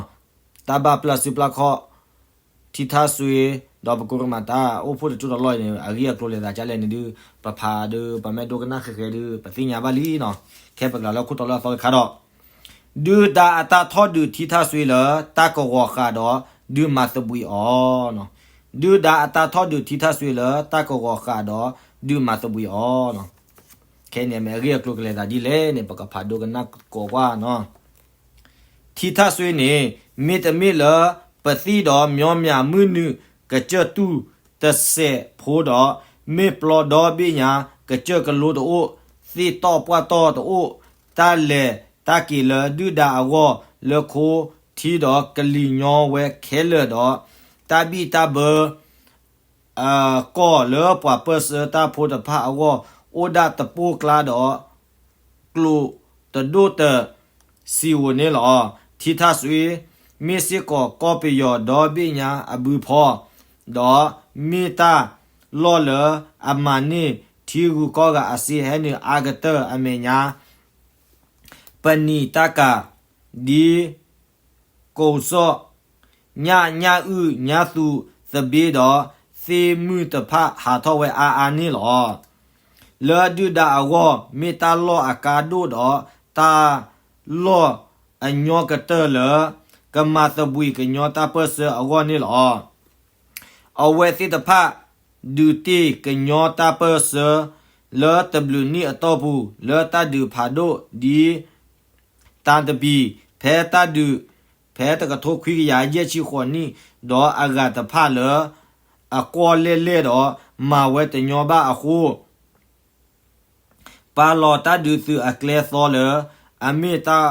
တၢ်ဘၣ်ပျၢ်စုပျၢ်ခီၣ် ထံထၣ်စွ့ ဒီးပကိရိမးတၢ်အိၣ်ဖှိၣ်တကၠိၢ်တလီၢ်အံၤန့ၣ် အဂ့ၢ်အကျိၤလဲၤသးဒ်လဲၣ်န့ၣ်ဒုး ပဖးဒုး ပမ့ၢ်ဒိကနၣ်ဃဲးဃဲးဒုး ပသ့ၣ်ညါဘၣ်လံနီၤ. ခဲပကလဲၤလၢခိၣ်တီလၢအသီတခါဒီး ဒုၣ်ဒါအတၢ်ထီၣ်ဒုးထံထၣ်စွ့လၢ တၢ်ကဝီၤဃာ်ဒီး ဒုးမၤသဘှံးအီၤ, ဒုၣ်ဒါအတၢ်ထီၣ်ဒုးထံထၣ်စွ့လၢ တၢ်ကဝီၤဃာ်ဒီး ဒုးမၤသဘှံးအီၤ. ခဲအံၤန့ၣ် မ့ၢ်အဂ့ၢ်အကျိၤကလဲၤသးဒ်လဲၣ်န့ၣ် ပကဖးဒိကနၣ်ကိးကွၢ်နီၤ. ထံထၣ်စွ့န့ၣ် မ့တမ့ၢ်လၢ ပသံၣ်ဒီးမၠီမၠးမုၢ်နုာ်ကစၢၢ်တူၢ်တစဲးဖိဒီး မ့ၢ်ပျီဒီဘ့ၣ်ညါ ကစၢၢ်ကလိတအိၣ်, သ့ၣ်တီၣ်ပှၢ်တီၣ်တအိၣ်, တၢ်လဲၤတၢ်က့ၤလၢဒုၣ်ဒါအဂီၢ် လၢခိထံဒီးကလံၤညီဝဲခဲလၢာ်ဒီး တၢ်ဘံၣ်တၢ်ဘၢ ကီၢ်လၢပှၤပၢၢ်ဆၢတၢ်ဖိတဖၣ်အဂီၢ် အိၣ်ဒၣ်တပိၢ်ကျါဒီး ကျိၤတဒိၣ်တဆံးဧိၤန့ၣ်လီၤ. ထံထၣ်စွ့ မ့ၢ်စ့ၢ်ကီးကီၢ်ပယီၤဒီဘ့ၣ်ညါအဘုဖီ ဒီးမ့ၢ်တၢ်လီၢ်လၢအမၤန့ၢ်ထံဂုၤကီၢ်ဂၤအစ့ဟဲနုာ်အါကတၢၢ်အမဲာ်ညါ ပနံာ်တၢ်ကၤ ဒ် ကိၢ်စီၣ်, ညၣ်ညၣ်အုၣ်ညၣ်သူးသဘ့ဒီး သ့ၣ်မုၢ်တဖၣ်ဟးထီၣ်ဝဲအါအါန့ၣ်လီၤ. လၢဒုၣ်ဒါအဂီၢ် မ့ၢ်တၢ်လီၢ်အကါဒိၣ်ဒီး တၢ်လီၢ်အညီကတၢၢ်လၢ ကမၤသဘှံးကညီတၢ်ပၢၢ်ဆၢအဂီၢ်န့ၣ်လီၤ. အဝဲသ့ၣ်တဖၣ် ဒုးတ့ၢ်ကညီတၢ်ပၢၢ်ဆၢ လၢတဘျုးနံၣ်အတီၢ်ပူၤ လၢတၢ်ဒုးဖးဒိၣ်ဒ် တၢ်တဘံၣ် ဖဲတၢ်ဒုး ဖဲတကထိခွံကယၤယဲၢ်ဆံဃိးနံၣ် ဒီးအဂၤတဖၣ်လၢ အကွီၢ်လဲၢ်လဲၢ်ဒီး မၤဝဲတညီဘၣ်အဃိ ပာ်လီၤတၢ်ဒုးသုးအကျဲသီလၢ အမ့ၢ်တၢ်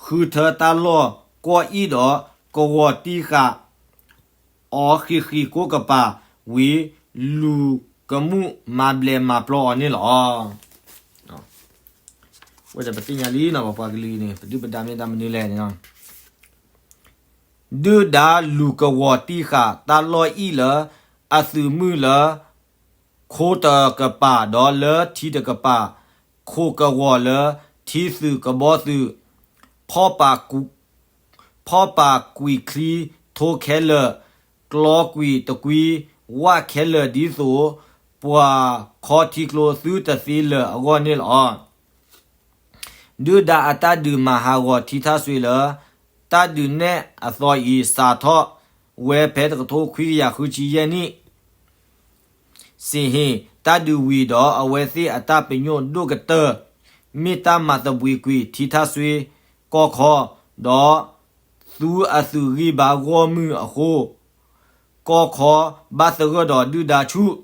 ဃုထၢတၢ်လီၢ်ကွီၢ်အံၣ်ဒီး ကဝီၤတံၢ်ဃာ် အီၤဃံးဃံးကိးကပၤဝံၤ လူၤကမူၣ်မၤဘျဲးမၤပျီအီၤန့ၣ်လီၤ. ဝဲဒၣ်ပသ့ၣ်ညါလံနီၤ ပပှၤကလုာ်အံၤန့ၣ် ပဒုၣ်ပဒါမ့ၢ်တၢ်မနုၤလဲၣ်န့ၣ် ဒုၣ်ဒါလူၤကဝီၤတံၢ်ဃာ်တၢ်လီၢ်အံၣ်လၢ အသုးမုၢ်လၢ ခိတကပၤ ဒီးလၢထံတကပၤ ခိၣ်ကဝီၤလၢထံသုးကဘီသုး ဖီၣ်ပာ်ကွံာ်ချံထိခဲလၢာ် ကျီကွံာ်တကွံဝၣ်ခဲလၢာ်ဒ်သိး ပှၤခီထံကျိသုတသ့လၢာ်အဂီၢ်န့ၣ်လီၤ. ဒုၣ်ဒါအတၢ်ဒုးမၤဟးဂီၤထံထၣ်စွ့လၢ တၢ်ဒုးနဲၣ်အသီအံၤ စးထီၣ်ဝဲဖဲတကထိခွံကယၤဃုဆံယဲၢ်နံၣ် စ့ၢ်ဟ့ၣ်တၢ်ဒုးဝံၤဒီး အဝဲသ့ၣ်အတၢ်ပညိၣ်ဒိၣ်ကတၢၢ် မ့ၢ်တၢ်မၤသဘှံးကွံာ်ထံထၣ်စွ့ကီၢ်ခီ ဒီးသူအသုးဂံၢ်ဘါဂီၢ်မုၢ်အဃိ ကီၢ်ခီဘၣ်သဂၢၢ်ဒီးဒုၣ်ဒါဆူၣ်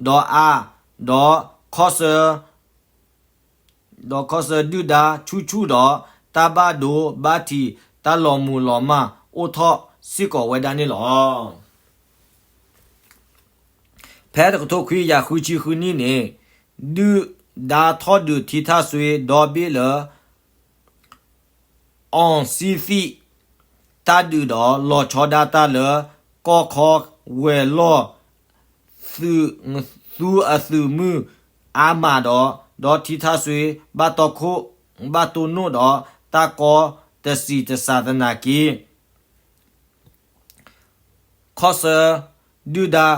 ဒီးအါ ဒီးခီၣ်ဆၢ ညၣ် ဒီးခီဆၢဒုၣ်ဒါဆူၣ်ဆူၣ်ဒီး တၢ်ဘၣ်ဒိဘၣ်ထံး တၢ်လီၤမုၢ်လီၤမၢ်အိၣ်ထီၣ်စ့ၢ်ကီးဝဲဒၣ်န့ၣ်လီၤ. ဖဲတကထိခွံကယၤဃုဆံဃုနံၣ်န့ၣ် ဒုၣ်ဒါထီၣ်ဒုးထံထၣ်စွ့ဒီဘ့ၣ်လၢ အီၣ်စံသံၣ် တၢ်ဒုးဒီးလီၤဆီဒၣ်တၢ်လၢ ကီၢ်ခီဝဲၤလီၢ် သုးအသုးမုၢ်အါမးဒီး ဒီးထံထၣ်စွ့ဘၣ်တီခိၣ် ဘၣ်တိၢ်နီၣ်ဒီးတၢ်ကီတစံးတစှၤသနာ်က့ ခီဆၢ ဒုၣ်ဒါ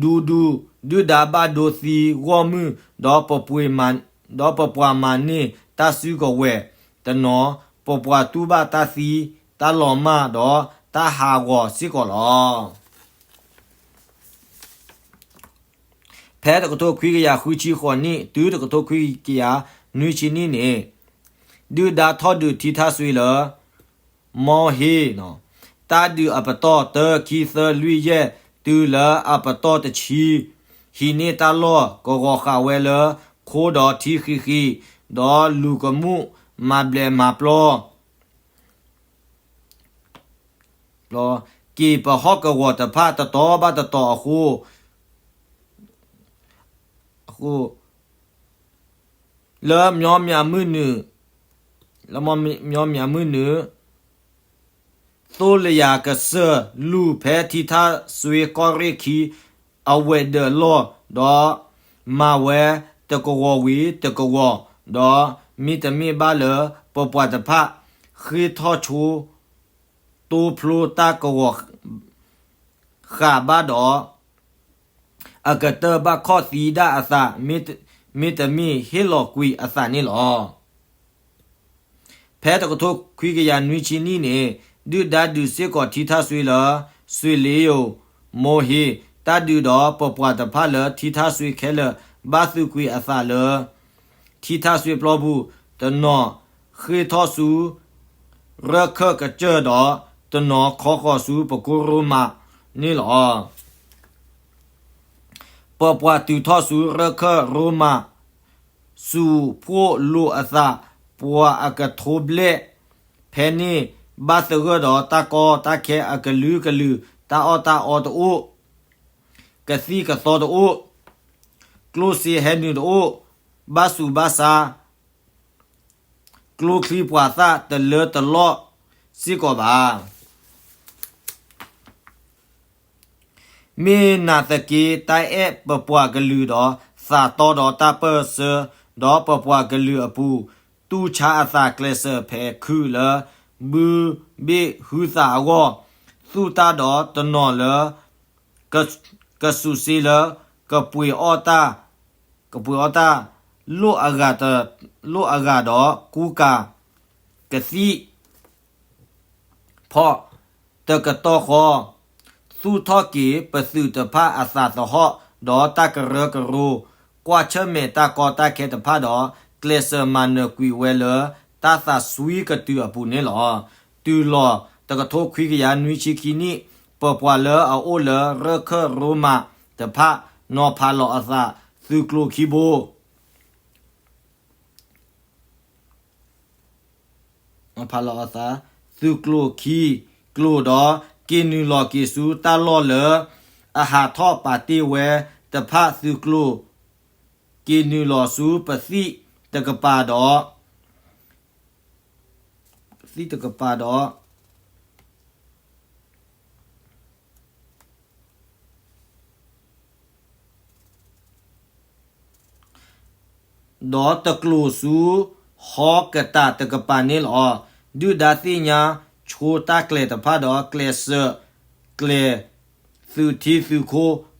ဒူဒူ ဒုၣ်ဒါဘၣ်ဒိသံဂီၢ်မုၢ် ဒီးပပှၤမၤန့ၢ်တၢ်စုကဝဲၤတနီၤ ပပှၤတူၢ်ဘၣ်တၢ်သံ တၢ်လီၤမၢ်ဒီးတၢ်ဟးဂီၤစ့ၢ်ကီးလီၤ. ဖဲတကထိခွံကယၤဃုဆံဃိးနံၣ် တုၤတကထိခွံကယၤနွံဆံနံၣ်န့ၣ် ဒုၣ်ဒါထီၣ်ဒုးထံထၣ်စွ့လၢ မီဟ့ တၢ်ဒုးအပတီၢ်တၢ ခံ သၢ လွံၢ် ယဲၢ် တုၤလၢအပတီၢ်တဆံ ဟံးန့ၢ်တၢ်လီၢ်ကဝီၤဃာ်ဝဲလၢ ခိဒီးထံဃံးဃံး ဒီးလူၤကမူၣ်မၤဘျဲးမၤပျီ က့ၤပဟီၣ်ကဝီၤတဖၣ်တတီၤဘၣ်တတီၤအဃိ အဃိ လၢမျီမၠၤမုၢ်နုာ် လၢမျီမၠၤမုၢ်နုာ် သိလယၤကစၢၢ်လူၢ်ဖဲထံထၣ်စွ့ကီၢ်ရ့ၣ်ခံ အဝဲၤဒၢးလီၢ် ဒီးမၤဝဲတကဝီၤဝံၤတကဝီၤ ဒီးမ့တမ့ၢ်ဘၣ်လၢပပှၤတဖၣ် ဃ့ၢ်ထီၣ်ဆိ တိဖျိတၢ်ကဝီၤဃာ်ဘၣ်ဒီး အကတၢၢ်ဘၣ်ခီၣ်သံဒၣ်အသး မ့တမ့ၢ်ဟ့ၣ်လီၤကွံာ်အသးန့ၣ်လီၤ. ဖဲတကထိခွံကယၤနွံဆံနံၣ်န့ၣ် ဒုၣ်ဒါဒုးစ့ၢ်ကီးထံထၣ်စွ့လၢ စွ့လ့ယိၤ မိၤဟ့ တၢ်ဒုးဒီးပပှၤတဖၣ်လၢထံထၣ်စွ့ခဲလၢာ် ဘၣ်သုးကွံာ်အသးလၢ ထံထၣ်စွ့ပျီပူၤ တနီၤဃ့ၢ်ထီၣ်ဆူ ရၢၢ်ခၢၣ်ကစၢၢ်ဒီး တနီၤခီဃီၤဆူပကိရိမးန့ၣ်လီၤ. ပပှၤတုၤထီၣ်ဆူရၢၢ်ခၢၣ်ရိမး စူးဖှိၣ်လိာ်အသး ပှၤအကထိဘျဲၣ် ဖဲန့ၣ်ဘၣ်သဂၢၢ်ဒီးတၢ်ကီတၢ်ခဲအကလုာ်ကလုာ် တၢ်အီၣ်တၢ်အီတအိၣ် ကသံၣ်ကသီတအိၣ် ကျိၣ်စ့ဟဲနုာ်တအိၣ် ဘၣ်ဆူးဘၣ်ဆါ ကျိချံပှၤသၣ်တလၢတလီၢ်စ့ၢ်ကီးဘၣ်. မ့ၢ်နာ်သက့တၢ်အဲၣ်ပပှၤကလုာ်ဒီး သးတီဒီးတၢ်ပၢၢ်ဆၢ ဒီးပပှၤကလုာ်အပူၤ တူၢ်ဆါအသးကျဲးစၢးဖဲးခုးလၢ ဘုဘ့ၣ်ဟုသးအဂီၢ် သူၣ်တၢ်ဒီးတနီၤလၢ ကစူးစ့လၢ ကပှ့ၤအီၣ်တၢ် ကပှ့ၤအီၣ်တၢ် လိၣ်အဂၤဒီးကူကၤ ကသံၣ် ဖီၣ်တကတီၢ်ဃီ သူၣ်ထီၣ်က့ၤပသုးတဖၣ်အသးသဟီၣ် ဒီးတၢ်ကရၢကရိ ကွၢ်ဆၢၣ်မဲာ်တၢ်ကီတၢ်ခဲတဖၣ်ဒီး ကျဲးစၢးမၤနၢၤကွံာ်ဝဲလၢ တၢ်သးစွံကတုၤအပူၤန့ၣ်လီၤ. တုၤလီၤတကထိခွံကယၤနွံဆံခံနံၣ် ပပှၤလၢအအိၣ်လၢရၢၢ်ခၢၣ်ရိမးတဖၣ် နီၤဖးလီၤအသး သုးကျိၤခံဘိ ဖးလီၤအသး သုးကျိၤခံကျိၤဒီး က့ၤနုာ်လီၤက့ၤဆူတၢ်လီၢ်လၢ အဟးထီၣ်ပာ်တ့ၢ်ဝဲတဖၣ်သုးကျိၤ က့ၤနုာ်လီၤဆူပသံၣ်တကပၤဒီး သံၣ်တကပၤဒီး ဒီးတကျိၤဆူ ဟီကတၢ်တကပၤန့ၣ်လီၤ. ဒုၣ်ဒါသ့ၣ်ညါဆိတၢ်ကျဲၤတဖၣ်ဒီး ကျဲးစၢးကျဲၤ သုးထံသုးခိၣ် သုးထံ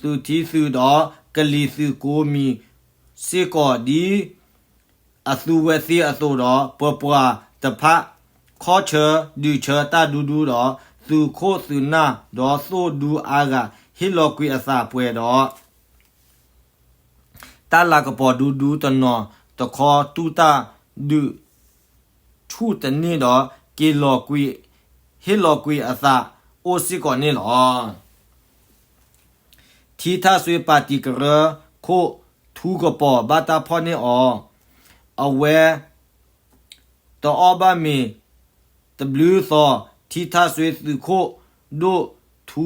သုးဒီးကလံၤသုးကိးမံၤစ့ၢ်ကီး ဒ်အသုဝဲသ့ၣ်အသိးဒီး ပပှၤတဖၣ် ခီၣ်ဆၢဒုးဆၢတၢ်ဒူဒူဒီး သုးခိၣ်သုးနၢ်ဒီးသိၣ်ဒူအါဂၤ ဟ့ၣ်လီၤကွံာ်အသးပှဲၤဒီး တၢ်လၤကပီၤဒူဒူတနီၤတခီ တူၢ်တၢ်ဒုးဆူၣ်တန့ၢ်ဒီး က့ၤလီၤကွံာ် ဟ့ၣ်လီၤကွံာ်အသးအိၣ်စ့ၢ်ကီးန့ၣ်လီၤ. ထံထၣ်စွ့ပၣ်တံၣ်ကရၢခိၣ် ထူကပီၤဘၣ်တၢ်ဖီၣ်န့ၢ်အီၤ အဝဲ တအီၣ်ဘၣ်မ့ၤတဘျုးသီ, ထံထၣ်စွ့သုးခိၣ်ဒိၣ် ထူ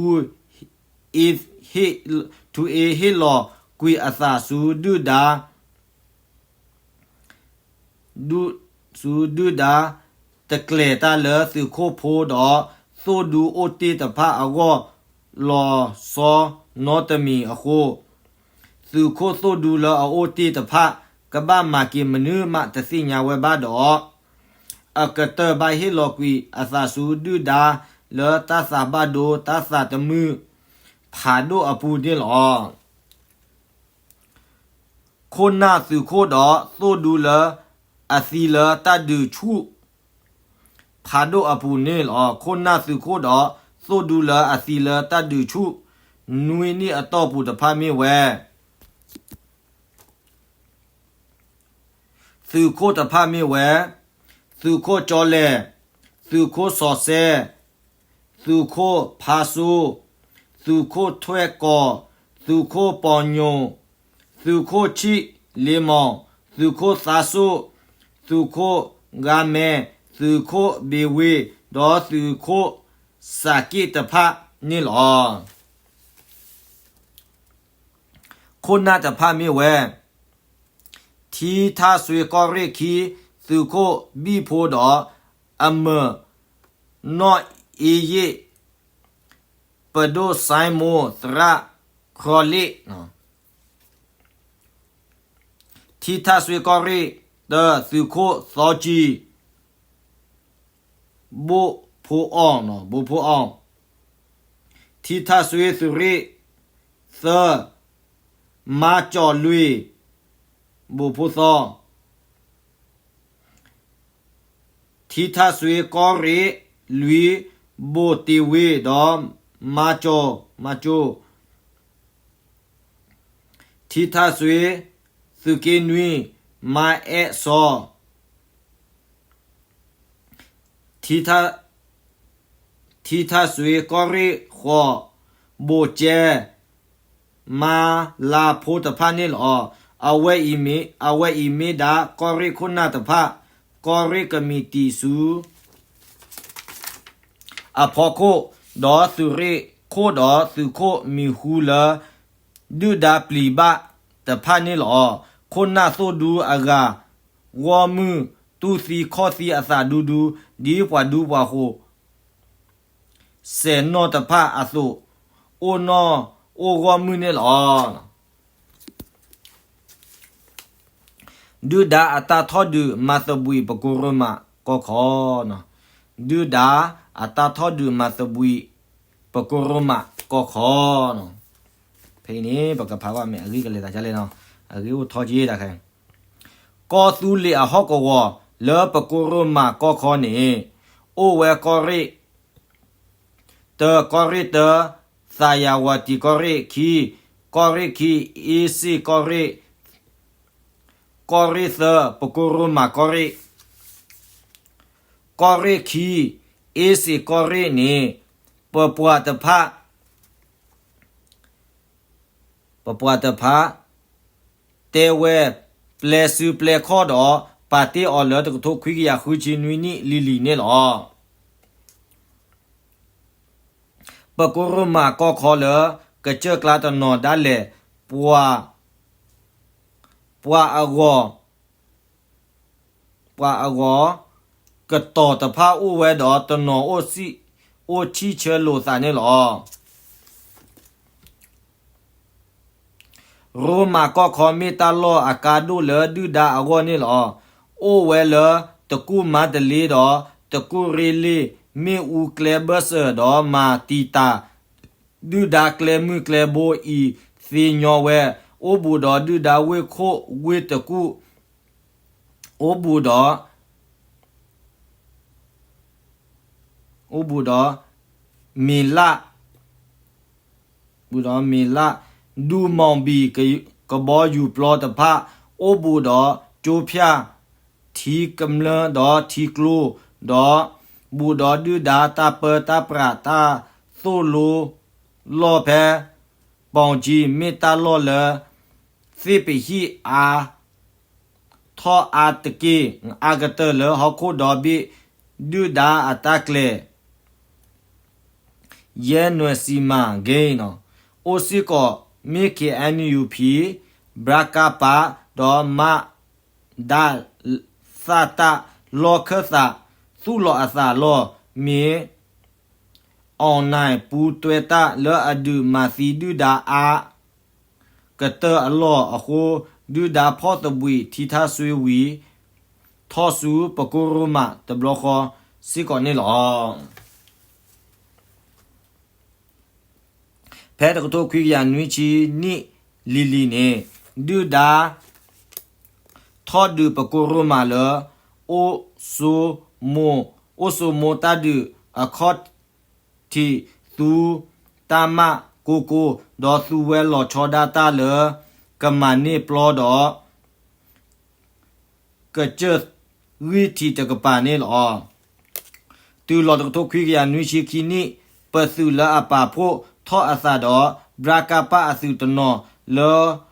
အ့ဟ့ၣ်လီၤကွံာ်အသးဆူဒုၣ်ဒါ ဆူဒုၣ်ဒါ တကျဲၤတၢ်လၢသုးခိၣ်ဖိဒီး သိၣ်ဒူအိၣ်တ့ၢ်တဖၣ်အဂီၢ် လီၤဆီနီတမံၤအဃိ, သုးခိၣ်သိၣ်ဒူလၢအအိၣ်တ့ၢ်တဖၣ် ကဘၣ်မၤက့ၤမနုၤမးတသ့ၣ်ညါဝဲဘၣ်ဒီး အကတၢၢ်ဘၣ်ဟ့ၣ်လီၤကွံာ်အသးဆူဒုၣ်ဒါလၢတၢ်သးဘၣ်ဒိ တၢ်သးတမုာ်ဖးဒိၣ်အပူၤန့ၣ်လီၤ. ခိၣ်နၢ်သုးခိၣ်ဒီးသိၣ်ဒူလၢအသံလၢတၢ်ဒုးဆူၣ် ဖးဒိၣ်အပူၤန့ၣ်လီၤ. ခိၣ်နၢ်သုးခိၣ်ဒီးသိၣ်ဒူလၢအသံလၢတၢ်ဒုးဆူၣ် နွံနံၣ်အတီၢ်ပူၤတဖၣ်မ့ၢ်ဝဲ သုးခိၣ်တဖၣ်မ့ၢ်ဝဲ သုးခိၣ်ကၠီလဲၣ်, သုးခိၣ်စီၤစဲ, သုးခိၣ်ဖါစိ, သုးခိၣ်ထွဲၣ်ကီၤ, သုးခိၣ်ပီၤညိၣ်, သုးခိၣ်ဆံၣ်လ့မီၤ, သုးခိၣ်သါစိၣ်, သုးခိၣ်ဂါမဲ, သုးခိၣ်ဘ့ဝ့, ဒီးသုးခိၣ်စးက့ၣ်တဖၣ်န့ၣ်လီၤ. ခိၣ်နၢ်တဖၣ်မ့ၢ်ဝဲ ထံထၣ်စွ့ကီၢ်ရ့ၣ်ခံ သုးခိၣ်ဘံၣ်ဖိဒီး အမၢၢ်နီၣ်အ့ယ့ၣ် ပဒိၣ်စဲမိၣ် သရၣ်ခီလ့ၣ်, ထံထၣ်စွ့ကီၢ်ရ့ၣ်တၢ သုးခိၣ်သီကံ ဘိၣ်ဖိအီၣ်, ဘိၣ်ဖိအီၣ်, ထံထၣ်စွ့သုးရ့ၣ်သၢ မါကၠီၤလွံၢ် ဘိၣ်ဖိသီ, ထံထၣ်စွ့ကီၢ်ရ့ၣ်လွံၢ် ဘိၣ်တ့ဝ့ဒီး မါကၠီၤ, မါကၠီၤ ထံထၣ်စွ့သုးက့နွံ မါအဲၣ်စီၤ, ထံထၣ်, ထံထၣ်စွ့ကီၢ်ရ့ၣ်ဃိး ဘိၣ်ကဲ မါလါဖိတဖၣ်န့ၣ်လီၤ. အဝဲအံၤမ့ၢ်, အဝဲအံၤမ့ၢ်ဒၣ်ကီၢ်ရ့ၣ်ခိၣ်နၢ်တဖၣ်, ကီၢ်ရ့ၣ်ကမံးတံာ်ဆူ အဖီခိၣ်, ဒီးသုးရ့ၣ်ခိၣ်ဒီးသုးခိၣ်မံၤဟူလၢ ဒုၣ်ဒါပျံၤဘၣ်တဖၣ်န့ၣ်လီၤ. ခိၣ်နၢ်သိၣ်ဒူအဂၤ ဂီၢ်မုၢ်တူၢ်သံခီၣ်သံအသးဒူဒူ ဒ်ပှၤဒူပှၤဃိၤ စဲးနီၣ်တဖၣ်အသိး အိၣ်နီၣ်အိၣ်ဂီၢ်မုၢ်န့ၣ်လီၤ. ဒုၣ်ဒါအတၢ်ထီၣ်ဒုးမၤသဘှံးပကိးရိမးကီၢ်ခီ, ဒုၣ်ဒါအတၢ်ထီၣ်ဒုးမၤသဘှံးပကိးရိမးကီၢ်ခီ, ဖဲအံၤန့ၣ် ပကဖးဘၣ်မ့ၢ်အဂ့ၢ်ကလဲၤသးဒ်လဲၣ်နီၤ, အဂ့ၢ်အိၣ်ထီၣ်က့ၤတခါ ကီၢ်သူလ့ၤအဟီၣ်ကဝီၤလၢပကိးရိမးကီၢ်ခီန့ၣ် အိၣ်ဝဲကီၢ်ရ့ၣ် တၢ ကီၢ်ရ့ၣ်တၢ, သးယၤဝၤတံၤကီၢ်ရ့ၣ်ခံ, ကီၢ်ရ့ၣ်ခံ အ့စ့ၣ်ကီၢ်ရ့ၣ်, ကီၢ်ရ့ၣ်သၢ ပကိးရိမးကီၢ်ရ့ၣ်, ကီၢ်ရ့ၣ်ခံ အ့စ့ၣ်ကီၢ်ရ့ၣ်န့ၣ် ပပှၤတဖၣ် ပပှၤတဖၣ် တဲဝဲ ပျဲစုပျဲခီၣ်ဒီး ပာ်တ့ၢ်အီၤလၢတကထိခွံကယၤဃုဆံနွံနံၣ်လံၤလံၤန့ၣ်လီၤ. ပကိးရိမးကီၢ်ခီလၢ ကစၢၢ်ကျါတနီၤဒၣ်လဲာ် ပှၤ ပှၤအဂီၤ ပှၤအဂီၤ ကတီၤတဖၣ်အိၣ်ဝဲဒီးတနီၤ အိၣ်ဆံၣ်ဆၢလိာ်သးန့ၣ်လီၤ. ရိမးကီၢ်ခီမ့ၢ်တၢ်လီၢ်အကါဒိၣ်လၢဒုၣ်ဒါအဂီၢ်န့ၣ်လီၤ. အိၣ်ဝဲလၢတကူၣ်မါတလ့ဒီး တကူၣ်ရ့လ့ၣ် မ့ၣ်အူကျဲဘၢၣ်စၢၤဒီးမၤတံာ်တာ် ဒုၣ်ဒါကျဲမုၢ်ကျဲဘိအံၤသ့ညီဝဲ, အိၣ်ဘူးဒီးဒုၣ်ဒါဝ့ၢ်ခိၣ်ဝ့ၢ်တကူၣ်, အိၣ်ဘူးဒီး အိၣ်ဘူးဒီး မ့ၤလၣ် ဘူးဒီးမ့ၤလၣ်, ဒူမီၣ်ဘံၣ် ကဘီယူၤပျီတဖၣ်, အိၣ်ဘူးဒီးကၠိဖၠၣ်, ထံကမျၢၢ်ဒီးထံကျိ, ဒီးဘူးဒီးဒုၣ်ဒါတၢ်ပၢတၢ်ပြးတၢ်သိၣ်လိလီၢ်ဖဲ ပီၣ်ကၠံ မ့ၢ်တၢ်လီၢ်လၢ သ့ၣ်ပဟံၣ်အါ ထီ ထီၣ်အါတက့ၢ် အါကတၢၢ်လၢဟီၣ်ခိၣ်ဒီဘ့ၣ် ဒုၣ်ဒါအတၢ်ကျဲၤ ယဲၢ်နွဲၣ်စံမၤဂ့ၤနီၤ အိၣ်စ့ၢ်ကီး မ့ၢ် KNUP ဘြၣ်ကၢ်ပၢ် ဒီးမး ဒၣ်သၣ်တၢ် လီၢ်ခၢၣ်သး သူၣ်လီၤအသးလီၢ်မ့ၢ် အီၣ်နဲၣ်ပူတွဲတၢ်လၢအဒုးမၤသံဒုၣ်ဒါအါကတၢၢ်အလီၢ်အဃိ ဒုၣ်ဒါဖီၣ်သဘှံးထံထၣ်စွ့ဝံၤ ထီၣ်ဆူပကိရိမးတဘျီဃီစ့ၢ်ကီးန့ၣ်လီၤ. ဖဲတကထိခွံကယၤနွံဆံနံၣ်လံၤလံၤန့ၣ် ဒုၣ်ဒါ ထီၣ်ဒုးပကိရိမးလၢ အိၣ်စိ အိၣ်စိမိတၢ်ဒုးအခီၣ်ထံးသူ တၢ်မၣ်ကိကိ ဒီးသူဝဲလီၤဆီဒၣ်တၢ်လၢ ကမၤန့ၢ်ပျီဒီး ကစၢၢ်ဂံၢ်ထံးတကပၤန့ၣ်လီၤ. တုၤလီၤတကထိခွံကယၤနွံဆံခံနံၣ် ပသုးလၢအပာ်ဖှိၣ်ထီၣ်အသးဒီး ဘြၣ်ကၢ်ပၢ်အသုးတနီၤလၢ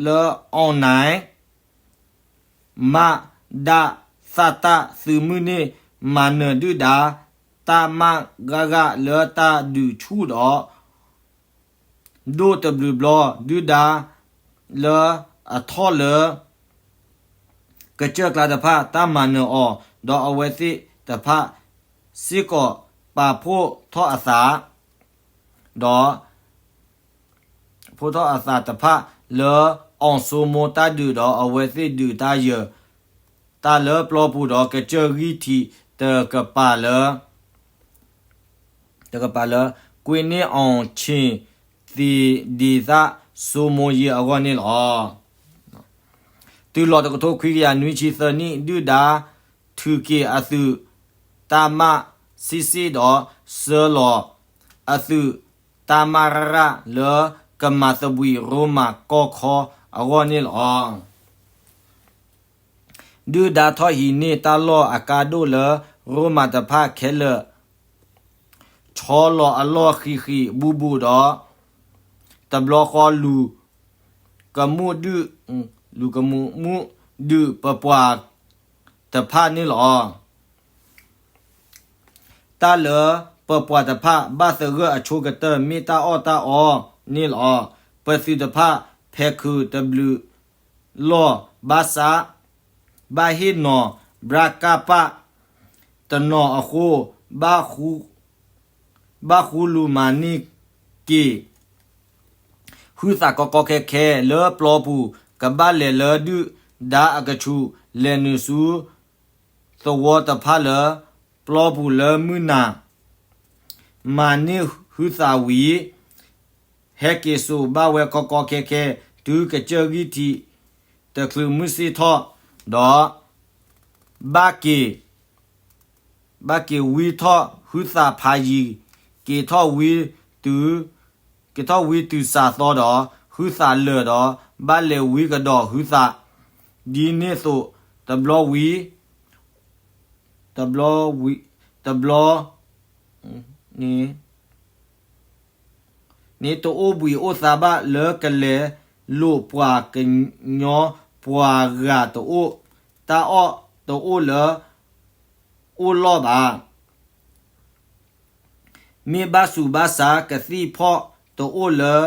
လၢအီၣ်နဲၣ် မး ဒၣ်သၣ်တၢ်သုးမုၢ်န့ၣ် မၤနၢၤဒုၣ်ဒါ တၢ်မၣ်ဂၢ်ဂၢ်လၢတၢ်ဒုးဆူၣ်ဒီး ဒိၣ်တဘျုးဘျီ ဒုၣ်ဒါလၢအထီၣ်လၢ ကစၢၢ်ကျါတဖၣ် တၢ်မၤနၢၤအီၤ ဒီးအဝဲသ့ၣ်တဖၣ်စ့ၢ်ကီးပာ်ဖှိၣ်ထီၣ်အသး ဒီး ဖှိၣ်ထီၣ်အသးတဖၣ်လၢ အီၣ်စိမိတၢ်ဒုးဒီး အဝဲသ့ၣ်ဒုးတၢ်ယၢၤ တၢ်လၢပျီပူၤဒီး ကစၢၢ်ဂံၢ်ထံးတကပၤလၢ တကပၤလၢ ကွ့န့ၢ်အီၣ်ဆ့ၣ်သ့ၣ်ဒ်သိး စိမိယံၤအဂီၢ်န့ၣ်လီၤ. တုၤလီၤတကထိခွံကယၤနွံဆံသၢနံၣ် ဒုၣ်ဒါထုးက့ၤအသုးတၢ်မၣ်စ့ၣ်စ့ၣ်ဒီး ဆှၢလီၤအသုးတၢ်မၣ်ရၣ်ရၣ်လၢ ကမၤသဘှံးရိမးကီၢ်ခီအဂီၢ်န့ၣ်လီၤ. ဒုၣ်ဒါထီၣ်ဟံးန့ၢ်တၢ်လီၢ်အကါဒိၣ်လၢ ရိမးတဖၣ်ခဲလၢာ် ဆီလီၤအလီၢ်ဃံးဃံးဘူးဘူးဒီး တဘျီဃီလူၤကမူၣ်ဒုး လူၤကမူၣ်ဒုးပပှၤတဖၣ်န့ၣ်လီၤ. တၢ်လၢပပှၤတဖၣ်ဘၣ်သဂၢၢ်အဆိကတၢၢ် မ့ၢ်တၢ်အီၣ်တၢ်အီန့ၣ်လီၤ. ပသုးတဖၣ်ဖဲးခုးတဘျုးလီၢ် ဘၣ်ဆၣ် ဘၣ်ဟ့ၣ်နီၤ ဘြၣ်ကၢ်ပၢ် တနီၤအဃိ ဘၣ်ဃူလူၤမၤန့ၢ်က့ၤ ဟုသးကီကီခဲခဲလၢပျီပူၤ ကဘၣ်လဲၤလၢဒုၣ်ဒါအကဆူး လဲၤနုာ်ဆူသဝီတဖၣ်လၢပျီပူၤလၢမုၢ်နၤ မၤန့ၢ်ဟုသးဝံၤ ဟဲက့ၤစိာ်ဘၣ်ဝဲကီကီခဲခဲ တုၤကစၢၢ်ဂံၢ်ထံးတချုးမုၢ်ဆ့ၣ်ထီၣ်ဒီး ဘၣ်က့ၤ ဘၣ်က့ၤဝံထီၣ်ဟုသးဖးယံၤ က့ၤထီၣ်ဝံတုၤ က့ၤထီၣ်ဝံတုၤစှၤသီဒီး ဟုသးလၢာ်ဒီး ဘၣ်လဲၤဝံကဒီးဟုသး ဒ်န့ၣ်အသိး တဘျီဝံၤ တဘျီဝံၤ တဘျီ န့ၣ် တအိၣ်ဘှံးအိၣ်သါဘၣ်လၢကလဲၤလိာ်ပှၤကညီ ပှၤဂၤတအိၣ် တၢ်အီၣ်တအိၣ်လၢအိၣ်လီၢ်ဘၣ်. မ့ၢ်ဘၣ်ဆူးဘၣ်ဆါကသံၣ်ဖီၣ်တအိၣ်လၢ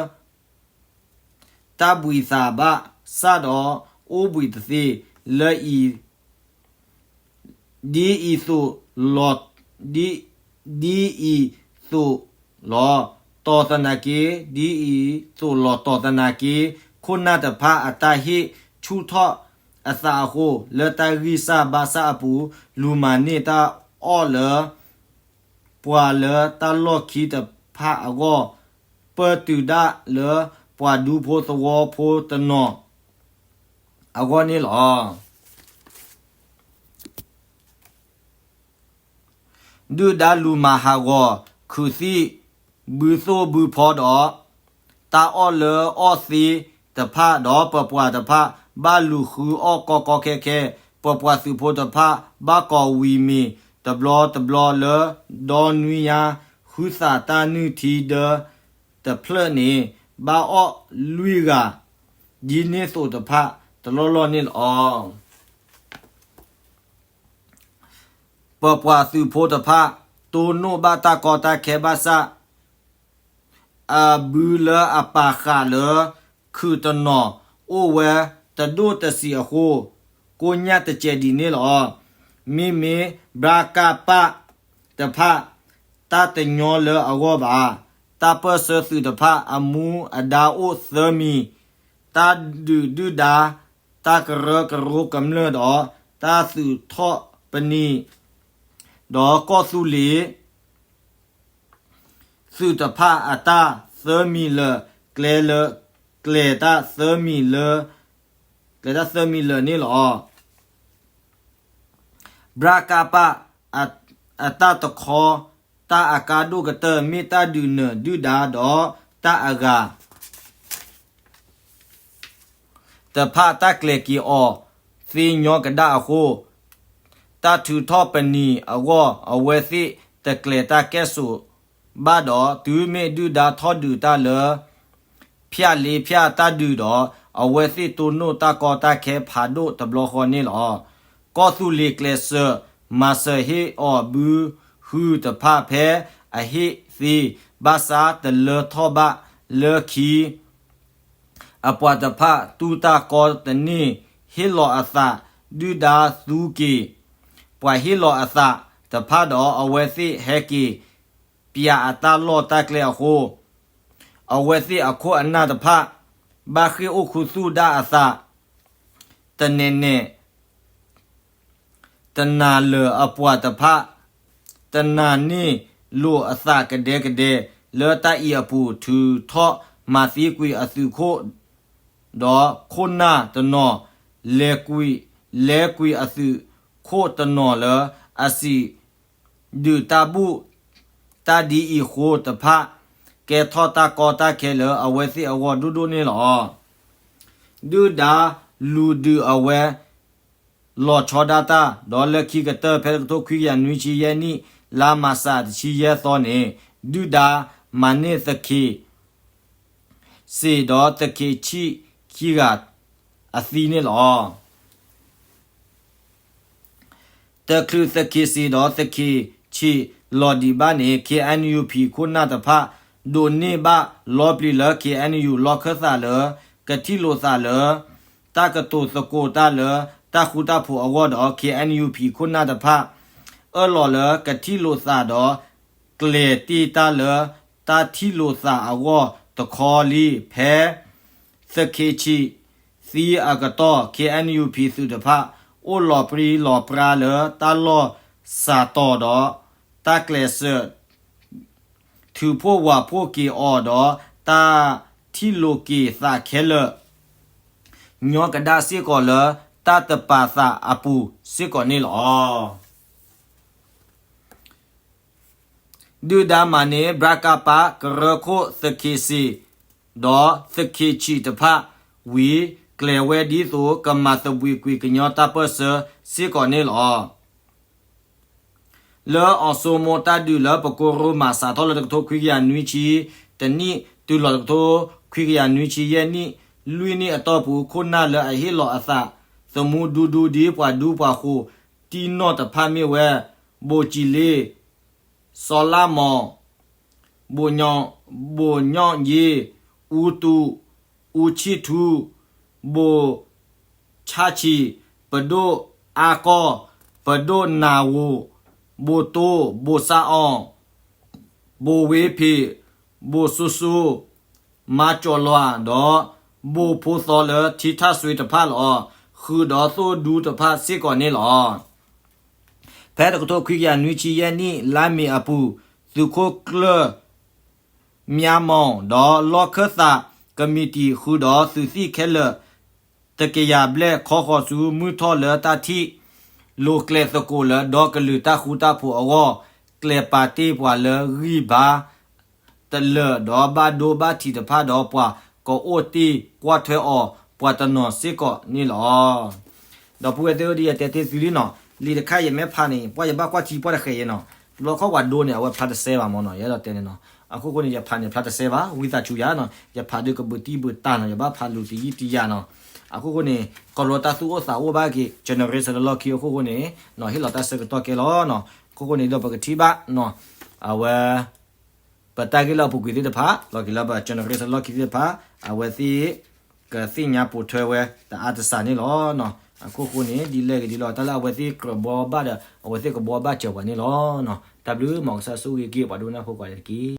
တၢ်ဘှံးသးဘၣ်ဆၣ်ဒီး အိၣ်ဘှံးတသ့လၢအံၤ ဒ်အံၤသိးလီၤ ဒ်အံၤသိးလီၤ တီၢ်သနာ်က့ ဒ်အံၤသိးလီၤတီၢ်သနာ်က့ ခိၣ်နၢ်တဖၣ်အတၢ်ဟ့ၣ်ဆူၣ်ထီၣ်အသးအဃိ လၢတၢ်ဂံၢ်စၢ်ဘါစၢ်အပူၤ လူၤမၤန့ၢ်တၢ်အီၣ်လၢ ပှၤလၢတၢ်လီၢ်ခံတဖၣ်အဂီၢ် ပၢၢ်တုၤဒၣ်လၢပှၤဒူဖိသဝီဖိတနီၤ အဂီၢ်န့ၣ်လီၤ. ဒုၣ်ဒါလူၤမၤဟးဂီၤ ခုးသံၣ်ဘုသိၣ်ဘုဖီဒီး တၢ်အီၣ်လၢအီၣ်သ့တဖၣ်ဒီး ပပှၤတဖၣ် ဘၣ်လူၤဃုအီၣ်ကီကီခဲခဲ, ပပှၤသုးဖိတဖၣ် ဘၣ်ကီၤဝံၤမ့ၤတဘျီတဘျီလၢ ဒီနွံညါ ဟုသးတၢ်နုၢ်ထံဒၢတဖျၢၣ်န့ၣ် ဘၣ်အီၣ်လွံၢ်ဂၤ ဒ်န့ၣ်သိးတဖၣ် တလီၢ်လီၢ်န့ၣ်လီၤ. ပပှၤသုးဖိတဖၣ် တိၢ်နီၣ်ဘၣ်တၢ်ကီတၢ်ခဲဘၣ်ဆၣ် အဘုလၢအပာ်ဃာ်လၢ ခုၣ်တနီၤအိၣ်ဝဲတဒိၣ်တဆံးအဃိ ကိညၣ်တစဲးဒ်န့ၣ်လီၤ. မ့မ့ၢ် ဘြၣ်ကၣ်ပၣ် တဖၣ် တၢ်တညီလၢအဂီၢ်ဘၣ်. တၢ်ပၢၢ်ဆၢသုးတဖၣ်အမူအဒါအိၣ်သၢမံၤ, တၢ်ဒုၣ်ဒုၣ်ဒါ, တၢ်ကရၢကရိကမျၢၢ်ဒီး တၢ်သုးထီၣ်ပနံာ်, ဒီးကီၢ်သူလ့ၤ သုးတဖၣ်အတၢ်သၢမံၤလၢာ် ကျဲလၢ, ကျဲတၢ်သၢမံၤလၢာ်, ကျဲတၢ်သၢမံၤလၢာ်န့ၣ်လီၤ. ဘြၣ်ကၣ်ပၣ် အတၢ်တခီ တၢ်အကါဒိၣ်ကတၢၢ် မ့ၢ်တၢ်ဒုးနၢၤဒုၣ်ဒါဒီးတၢ်အဂၤ တဖၣ်တၢ်ကျဲၤက့ၤအီၤသ့ညီကဒၣ်အဃိ, တၢ်ထုးထီၣ်ပနံာ်အဂီၢ် အဝဲသ့ၣ်တကျဲၤတၢ်ကဲၣ်ဆိးဘၣ်ဒီး တုၤမ့ၢ်ဒုၣ်ဒါထီၣ်ဒုးတၢ်လၢ ဖၠၣ်လ့ဖၠၣ်တၢ်ဒုးဒီး အဝဲသ့ၣ်တိၢ်နီၣ်တၢ်ကီတၢ်ခဲဖးဒိၣ်တဘျီဃီန့ၣ်လီၤ. ကီၢ်သူလ့ၤကျဲးစၢး မၤစၢၤဟ့ၣ်အီၤဘုဟုတဖၣ်ဖဲအဟ့ၣ်သ့, ဘၣ်ဆၣ်တလၢထီၣ်ဘၣ်လၢခံ အပှၤတဖၣ်တူၢ်တၢ်ကီတန့ၢ် ဟ့ၣ်လီၤအသး ဒုၣ်ဒါသူက့ၤ ပှၤဟ့ၣ်လီၤအသးတဖၣ်ဒီး အဝဲသ့ၣ်ဟဲက့ၤ ပၠးအတၢ်လီၢ်တၢ်ကျဲအဃိ, အဝဲသ့ၣ်အခိၣ်အနၢ်တဖၣ် ဘၣ်ဃ့ၢ်အိၣ်ခူသူၣ်ဒၣ်အသး တနဲၤနဲၤ တနာ်လၢၤအပှၤတဖၣ် တနာ်န့ၢ်လိာ်အသးကဒဲကဒဲ လၢတၢ်အံၤအပူၤ ထုးထီၣ်မၤသံကွံာ်အသုးခိၣ် ဒီးခိၣ်နၢ်တနီၤ လဲၤကွံာ်, လဲၤကွံာ်အသုးခိၣ်တနီၤလၢအစံး ဒုးတၢ်ဘူၣ်တၢ်ဒ်အံၤဃိတဖၣ် ကဲထီၣ်တၢ်ကီတၢ်ခဲလၢအဝဲသ့ၣ်အဂီၢ်ဒိၣ်ဒိၣ်န့ၣ်လီၤ. ဒုၣ်ဒါလူၤဒုးအဝဲ လီၤဆီဒၣ်တၢ်, ဒီးလၢခံကတၢၢ် ဖဲတကထိခွံကယၤနွံဆံယဲၢ်နံၣ် လါမးစးတဆံယဲၢ်သီန့ၣ် ဒုၣ်ဒါမၤန့ၢ်သခ့ စ့ၣ်ဒီးသခ့ဆံးခံဂၤ အသံန့ၣ်လီၤ. တချုးသခ့စ့ၣ်ဒီးသခ့ဆံးလီၤဒံးဘၣ်န့ၣ် ခ့ၣ်အဲၣ်ယူၣ် ဖံးခိၣ်နၢ်တဖၣ် ဒိးန့ၢ်ဘၣ်လီပျံၤလၢ ခ့ၣ်အဲၣ်ယူၣ် လီၢ်ခၢၣ်သးလၢ ကထံၣ်လိာ်သးလၢ တၢ်ကတိၤသကိးတၢ်လၢ တၢ်ဃူတၢ်ဖိးအဂီၢ်ဒီး ခ့ၣ်အဲၣ်ယူၣ် ဖံးခိၣ်နၢ်တဖၣ် အၢၣ်လီၤလၢကထံၣ်လိာ်သးဒီး ကျဲၤတ့ၢ်တၢ်လၢ တၢ်ထံၣ်လိာ်သးအဂီၢ်တခီလံ ဖဲ သခ့ဆံးသံအကတီၢ် ခ့ၣ်အဲၣ်ယူၣ် ဖံးသုးတဖၣ် အိၣ်လီၤပြံလီၤပြါလၢတၢ်လီၢ်စးတီၤဒီး တၢ်ကျဲးစၢး ထုးဖှိၣ်ဝးဖှိၣ်က့ၤအီၤဒီး တၢ်ထံၣ်လိာ်က့ၤသးခဲလၢာ် ညီကဒၣ်စ့ၢ်ကီးလၢတၢ်တပာ်သးအပူၤစ့ၢ်ကီးန့ၣ်လီၤ. ဒုၣ်ဒါမၤန့ၢ် ဘြၣ်ကၣ်ပၣ် ကရၢခိၣ်သခ့စ့ၣ် ဒီးသခ့ဆံးတဖၣ်ဝံၤ ကျဲၤဝဲဒ်သိးကမၤသဘှံးကွံာ်ကညီတၢ်ပၢၢ်ဆၢစ့ၢ်ကီးန့ၣ်လီၤ. လၢအီၤစိမိတၢ်ဒုးလၢပကိရိမး စးထီၣ်လၢတကထိခွံကယၤနွံဆံတနံၣ် တုၤလီၤတကထိခွံကယၤနွံဆံယဲၢ်နံၣ် လွံၢ်နံၣ်အတီၢ်ပူၤ ခိၣ်နၢ်လၢအဟ့ၣ်လီၤအသး သမူဒူဒူဒ်ပှၤဒူပှၤဃိၤတံၢ်နီၢ်တဖၣ်မ့ၢ်ဝဲ ဘိၣ်ကံလ့ စီၤလါမီၤ ဘိၣ်ညီၣ်ယ့, အူတူး, အူဆံၣ်ထူ, ဘိၣ်ဆၣ်ဆံး, ပဒိၣ်အါကီၢ်, ပဒိၣ်နၢ်ဝိၣ်, ဘိၣ်တိ, ဘိၣ်စးအီၣ်, ဘိၣ်ဝ့ဖ့း, ဘိၣ်စိစိ, မၤကၠီၣ်လွၤ ဒီး ဘိၣ်ဖိသီလၢထံထၣ်စွ့တဖၣ်လီၤ. ဃုာ်ဒီးသိၣ်ဒူတဖၣ်စ့ၢ်ကီးန့ၣ်လီၤ. ဖဲတကထိခွံကယၤနွံဆံယဲၢ်နံၣ် လါမ့ၤအပူၤ သုးခိၣ်ကျၢၢ် မၠါမီၣ် ဒီးလီၢ်ခၢၣ်သးကမံးတံာ် ဃုာ်ဒီးသုးသံၣ်ခဲလၢာ် တကယၤဘျဲၣ် ခီဃီၤဆူမုၢ်ထီၣ်လၢတၢ်ထံၣ်လိာ်ကျဲသကိးလၢ ဒီကလုာ်တၢ်ဃူတၢ်ဖိးအဂီၢ် ကျဲၤပာ်တ့ၢ်ပှၤလၢဂံၢ်ဘါ တလၢာ်ဒီးဘၣ်ဒိဘၣ်ထံးတဖၣ်ဒီး ပှၤကအိၣ်တ့ၢ်ကွၢ်ထွဲအီၤ ပှၤတနီၤစ့ၢ်ကီးန့ၣ်လီၤ. ဒီပုၢ်ဝဲၢ်သ့ၣ်ဧၢ ဒ်ယတဲတ့ၢ်သုလံနီၤ, လံာ်တခါယမ့ၢ်ဖးန့ၣ် ပှၤယဘၣ်ကွၢ်ထံပှၢ်တဃဲးယဲနီၤ, တဘျီခီၣ်ပှၤဒိန့ၣ် အဝဲဖျါတစဲဘၣ်မ့ၢ်နီၤ, ယအဲၣ်ဒိးတဲန့ၣ်နီၤ, အခိၣ်ဃိန့ၣ် ယဖးန့ၣ်ဖျါတစဲဘၣ်, ဝံသးစူၤယၤနီၤ, ယဖးဒုးကဘူးတံၢ်ဘူးတၢ်နီၤ, ယဘၣ်ဖးလူၤတယံာ်တယၤနီၤ, အခိၣ်ဃိန့ၣ် ကီၢ်လီၤတၢ်သူၣ်အိၣ်သးအိၣ်ဘၣ်က့ၤ generation လၢလီၢ်ခံအခိၣ်ဃိန့ၣ် ဟ့ၣ်လီၤတၢ်ဆၢကတီၢ်ကဲလီၤနီၤ. အခိၣ်ဃိန့ၣ် ဒီးပကထံၣ်ဘၣ်နီၤ အဝဲ ပတၢ်ဂ့ၢ်လၢအပူၤကွံာ်သ့ၣ်တဖၣ် လီၤက့ၤလၢပ generation လီၢ်ခံသ့ၣ်တဖၣ် အဝဲသ့ၣ် ကသ့ၣ်ညါပိာ်ထွဲဝဲတအါတစှၤန့ၣ်လီၤ. အခိၣ်ဃိန့ၣ် ဒ်လဲၣ်ဂ့ၤဒ်လဲၣ် တၢ်လၢအဝဲသ့ၣ်ကြၢးဘှီဘၣ်ဒီး အဝဲသ့ၣ်ကဘှီဘၣ်စၢၤပှၤန့ၣ်လီၤ. တၢ်ဘျုး မ်ကစၢ်ဆိၣ်ဂ့ၤက့ၤပှၤဒိကနၣ်ဖိကိးဂၤဒဲးတက့ၢ်.